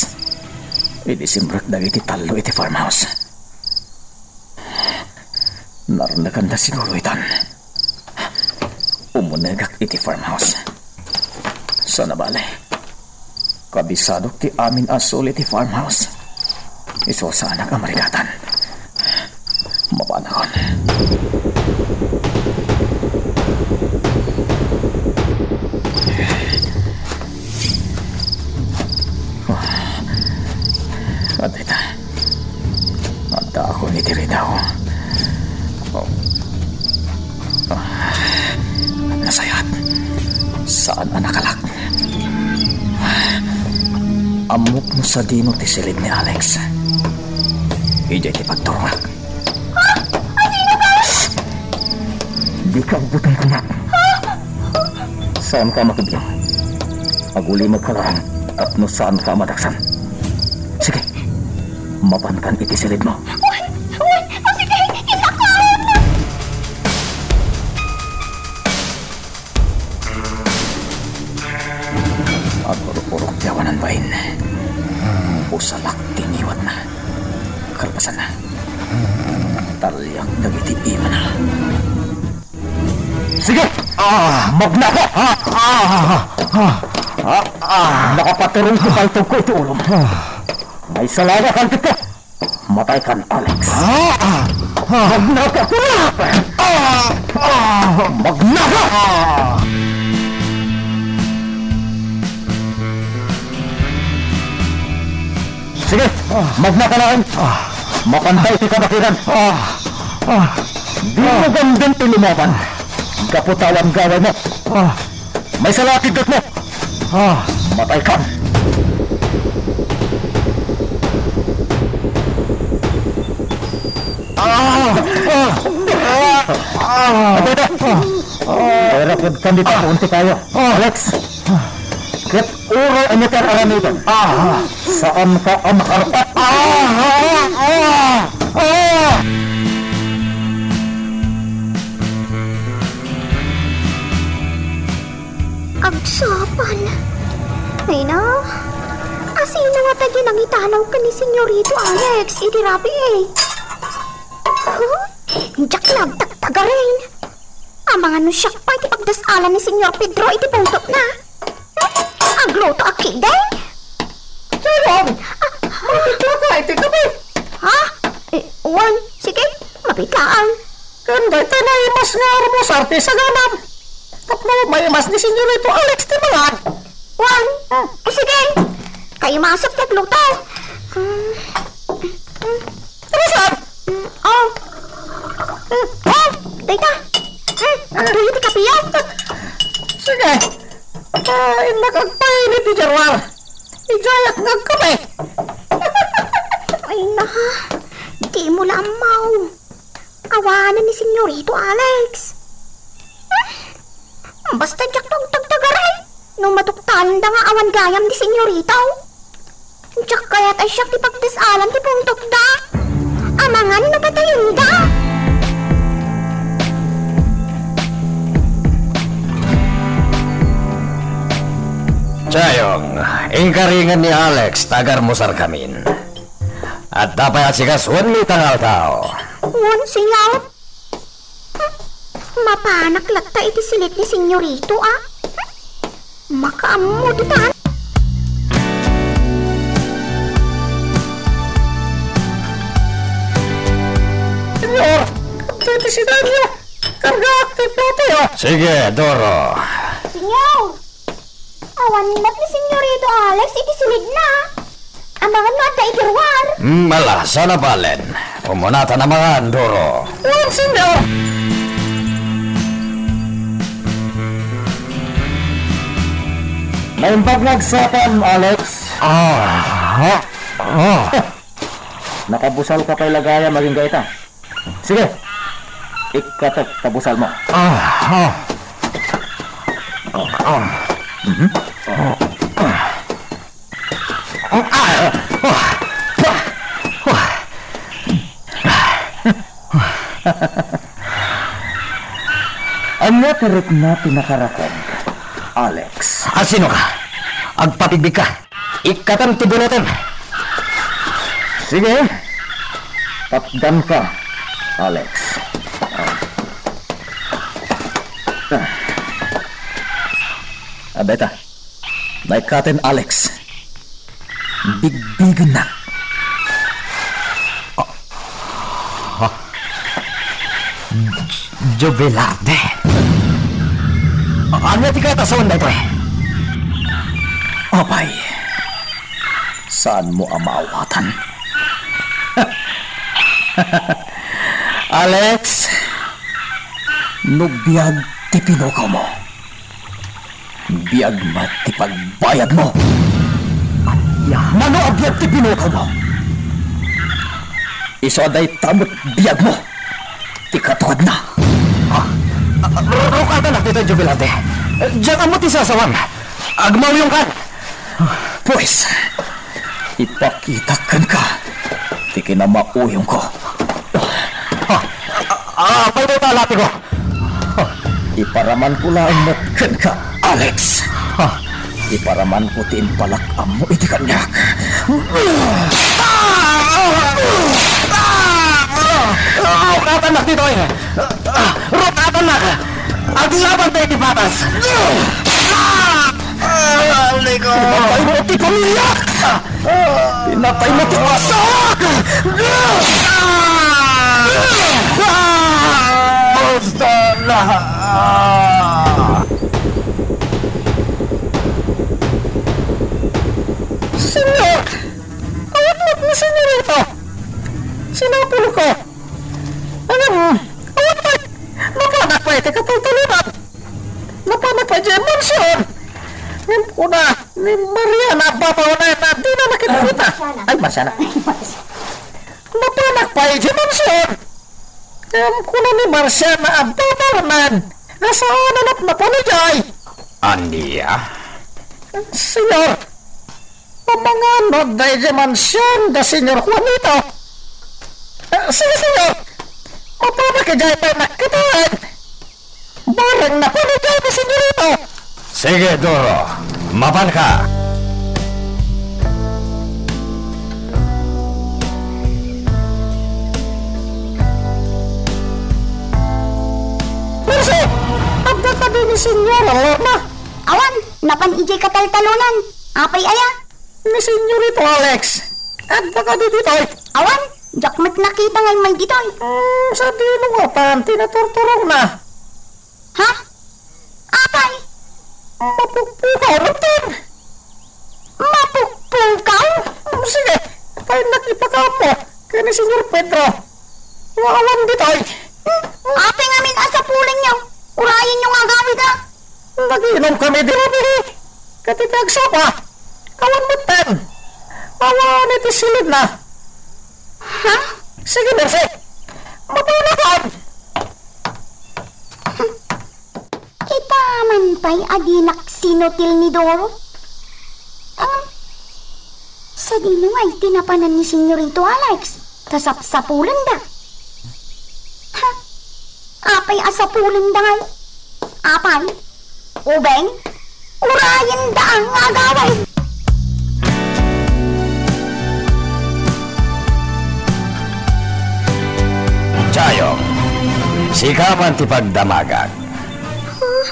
Idi simrek dagiti tallo iti farmhouse. Narnekanda siguro itan. Umunegak iti farmhouse. Sana bale, kabisadok ti amin a suli ti farmhouse. Isu saanak a marigatan. Mapanakon. Adda ita. Addaakon iti ridaw. Oh. Ah, nasayaat. Saan a nakalak. Ammok no sadino ti silid ni Alex. Idiay ti pagturongak. Dika agbuteng kaniak. Saanka a makibio. Agulimekka laeng tapno saanka a madaksan. Sige, mapankan iti silidmo. Uy! Uy! Sige! Isakon! Agurok-urok ti awanan bain. Busalak ti ngiwatna. Kalpasanna, Aliak dagiti imana. Sige! Ah! Magnaka! Ah! Ah! Ah! Ah! Ah! Nakapaturong ti paltogko iti ulom. Ah! Maisalaga kan tipko! Mataykan, Alex! Ah! Ah! Ah! Magnaka! Ah! Ah! Magnaka! Ah! Sige, ah, magnaka laeng. Ah. Mapantay ti kabakiran. Ah. Ah. Dimo gamden ti lumaban. Gapu ta awan gawaymo. Ah. Maisala ti dutmo. Ah. Mataykan. Ah. Ah. Ah. Ah. Kayra ketdi ti puon ti kayo. Ah. Alex. Ket uray a met ti ar-aramidem. Ah! Saanka a makarpat. Ah! Ah! Ah! Ah! Agsapal. Ay na, asino nga ta ginangitanaw ken ni Senyorito Alex idi rabii? Huh? Diak nagtagtagarin. Amangan no siak pay ti pagdas-alan ni Senyor Pedro iti pungtotna. Agluto a kideng? Jayong! Ah, ah. Mangitla ka iti kape? Ha? Eh, wen, sige, mabitlaan. Ken dayta naimas nga armusar ti saganam. Tapno maimas ni Senyorito Alex ti mangan. Wen, hmm, o sige. Kaimasek ti agluto. Hmm, hmm. Tara, sir! Mm, oh. Mm, oh, dayta. Mm, agtuyo ti kapiyo. Sige. Ah, innak agpainit ti jarwar. Idiayak nga agkape. Ay na, dimo la ammaw. Awanen ni Senyorito Alex. Hmm, basta diak tagtagtagaray. No matuktalenda nga awan gayam ni Senyorito. Diak kayat a siak ti pagdas-alan ti pungtotda. Amangan no patayenda. Jayong, inkaringan ni Alex ta agarmusarkamin. Adda pay asikasuenmi ita nga aldaw. Wen, Senyor. Mapanak latta iti silit ni Senyorito, a? Makaammo ditan. Senyor, adda ti sidanyo. Kargaak ti plato, a. Sige, Doro. Senyor! Awan met ni Senyorito Alex iti silidna. Amangan no adda iti ruar. Mm, ala, saan a balen. Umuna ta namangan, Doro. Wen, Senyor. Naimbag nga agsapam, Alex. Ah, ah, ah. Nakabusalka pay la gayam agingga ita. Sige. Ikkatek ta busalmo. Ah, ah. Ah, ah. Mhm. Ah, ah. Ah, ah. Ah, ah. Ania ti rikna ti nakarakog, Alex? A, sinoka? Agpabigbigka. Ikkatem ti bulotem. Sige. Tapdanka, Alex. Ah. Adda ita. Naikkaten, Alex. Bigbigennak. Ah. Ah. Jubilarte. Ania ti kayat a sawen daytoy? Apay, saanmo a maawatan? Alex, no biag ti pinukawmo, biag met ti pagbayadmo. Ania? Mano a biag ti pinukawmo? Isu a dayta met biagmo ti katuadna. Ah, ah, ru-, rukatanak ditoy, Jubilarte. Diak ammo ti sasawam. Agmauyongkan. Pues, ipakitak kenka ti kinamauyongko. Ah, ah, ah, apay dayta a lapiko? Iparamanko laeng met kenka, Alex. Ah. Iparamanko ti impalak ammo iti kaniak. Atannak ditoy! Rutatannak! Aglaban tayo ti patas! Aliko! Pinatay mo ti pamilya! Pinatay mo ti asawa! Basta na! Senyor! Awat mo ni Senyorita! Sinapul ko! Ngem, awan pay, napanak pay ti kataltalonan. Napanak pay diay mansion. Ngem kuna ni Mariana a babaw na, na dina nakita. Ay, Marciana. Napanak pay diay mansion. Ngem kuna ni Marciana a babaw na, nga saan a napnapan idiay. Ania? Senyor, Pamangan no adda idiay mansion da Senyor Juanito. Ah, sige, Senyor. Mapanak idiay pay nakkitaan. Bareng napan idiay ni Senyorito. Sige, Doro. Mapanka. Perso, adda kadi ni Senyora Lorna? Awan, napan idiay kataltalonan. Apay aya? Ni Senyorito Alex. Adda kadi ditoy? Awan, diak met nakita nga immay ditoy. Hmm, sadino ngatan ti naturturongna? Ha? Apay? Mapukpukaw metten. Mapukpukaw? Hmm, sige, pay nakipakaammo ken ni Senyor Pedro. Nga awan ditoy. Hmm, apay ngamin a sapulenyo? Urayenyo nga agawid, a. Naginom kami di rabii. Ket iti agsapa, awan metten. Awan iti silidna. Ha? Sige, Mercy. Mapaunakon. Ita man pay a dinak sinutil ni Doro. Ngem, sadino ngay ti napanan ni Senyorito Alex? Ta sapsapulenda. Ha? Apay a sapulenda ngay? Apay? Ubing? Urayenda nga agawid. Jayong, sika man ti pagdamagak. Ah,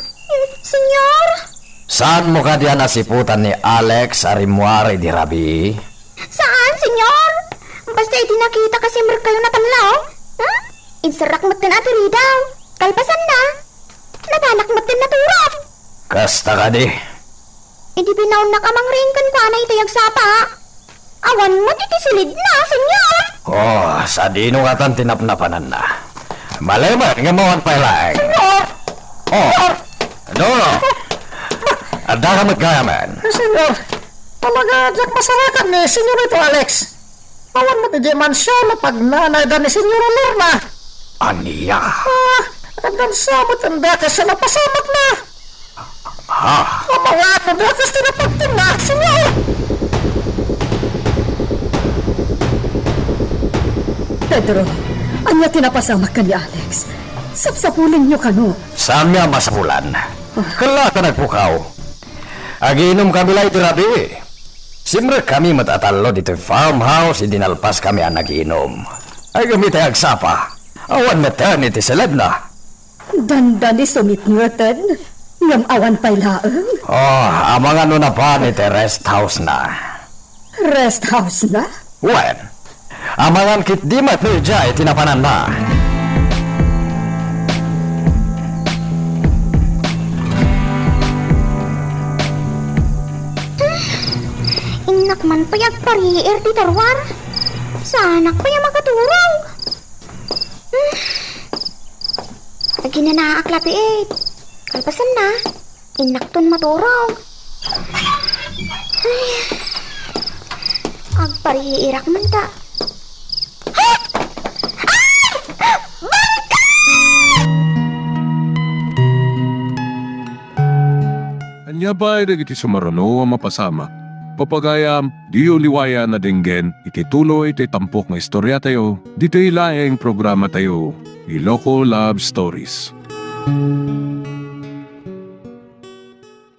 Senyor? Saanmo kadi a nasiputan ni Alex a rimmuar idi rabii? Saan, Senyor? Basta idi nakita ka, simrekkayo napanlaw. Hmm? Inserrak metten a tiridaw. Kalpasanna, napanak metten naturog. Kasta kadi? Idi binaonnak a mangring kenkuana iti agsapa. Awan met iti silidna, Senyor. Oh, sadino ngatan ti napnapananna? Malemed nga mawan pay laeng. Senyor! Oh, Doro! Adda ka met gayamen? Senyor, talaga diak masarakan ni Senyorito Alex. Awan met idiay mansion a pagnanayda ni Senyora Lorna. Ania? Ah, addan sa met anda ket sa napasamakna. Ha? Amangan no dakes ti napagtenna, Senyor! Pedro, ania ti napasamak ken ni Alex? Sapsapulenyo kano? Saanmi a masapulan. Kella ta nagpukaw. Agiinomkami la iti rabii. Simrekkami met a tallo ditoy farmhouse idi nalpaskami a nagiinom. Ay, ngem iti agsapa, awan metten iti silidna. Dandani sumitngeten, ngem awan pay laeng. Oh, amangan no napan iti rest house na. Rest house na? Wen, amangan ketdi met no idiay ti napananna. Innak man pay agpariir ti taruar. Saanak pay a makaturog. Aginanaak labiit. Kalpasanna, innakton maturog. Ay, agpariirak man ta. Ha? Ay! Bangka! Ania pay dagiti sumaruno a mapasamak? Papagayam, diyo liwayan a denggen iti tuloy ti tampok nga istoriatayo, ditoy laeng programatayo, Iloko Love Stories.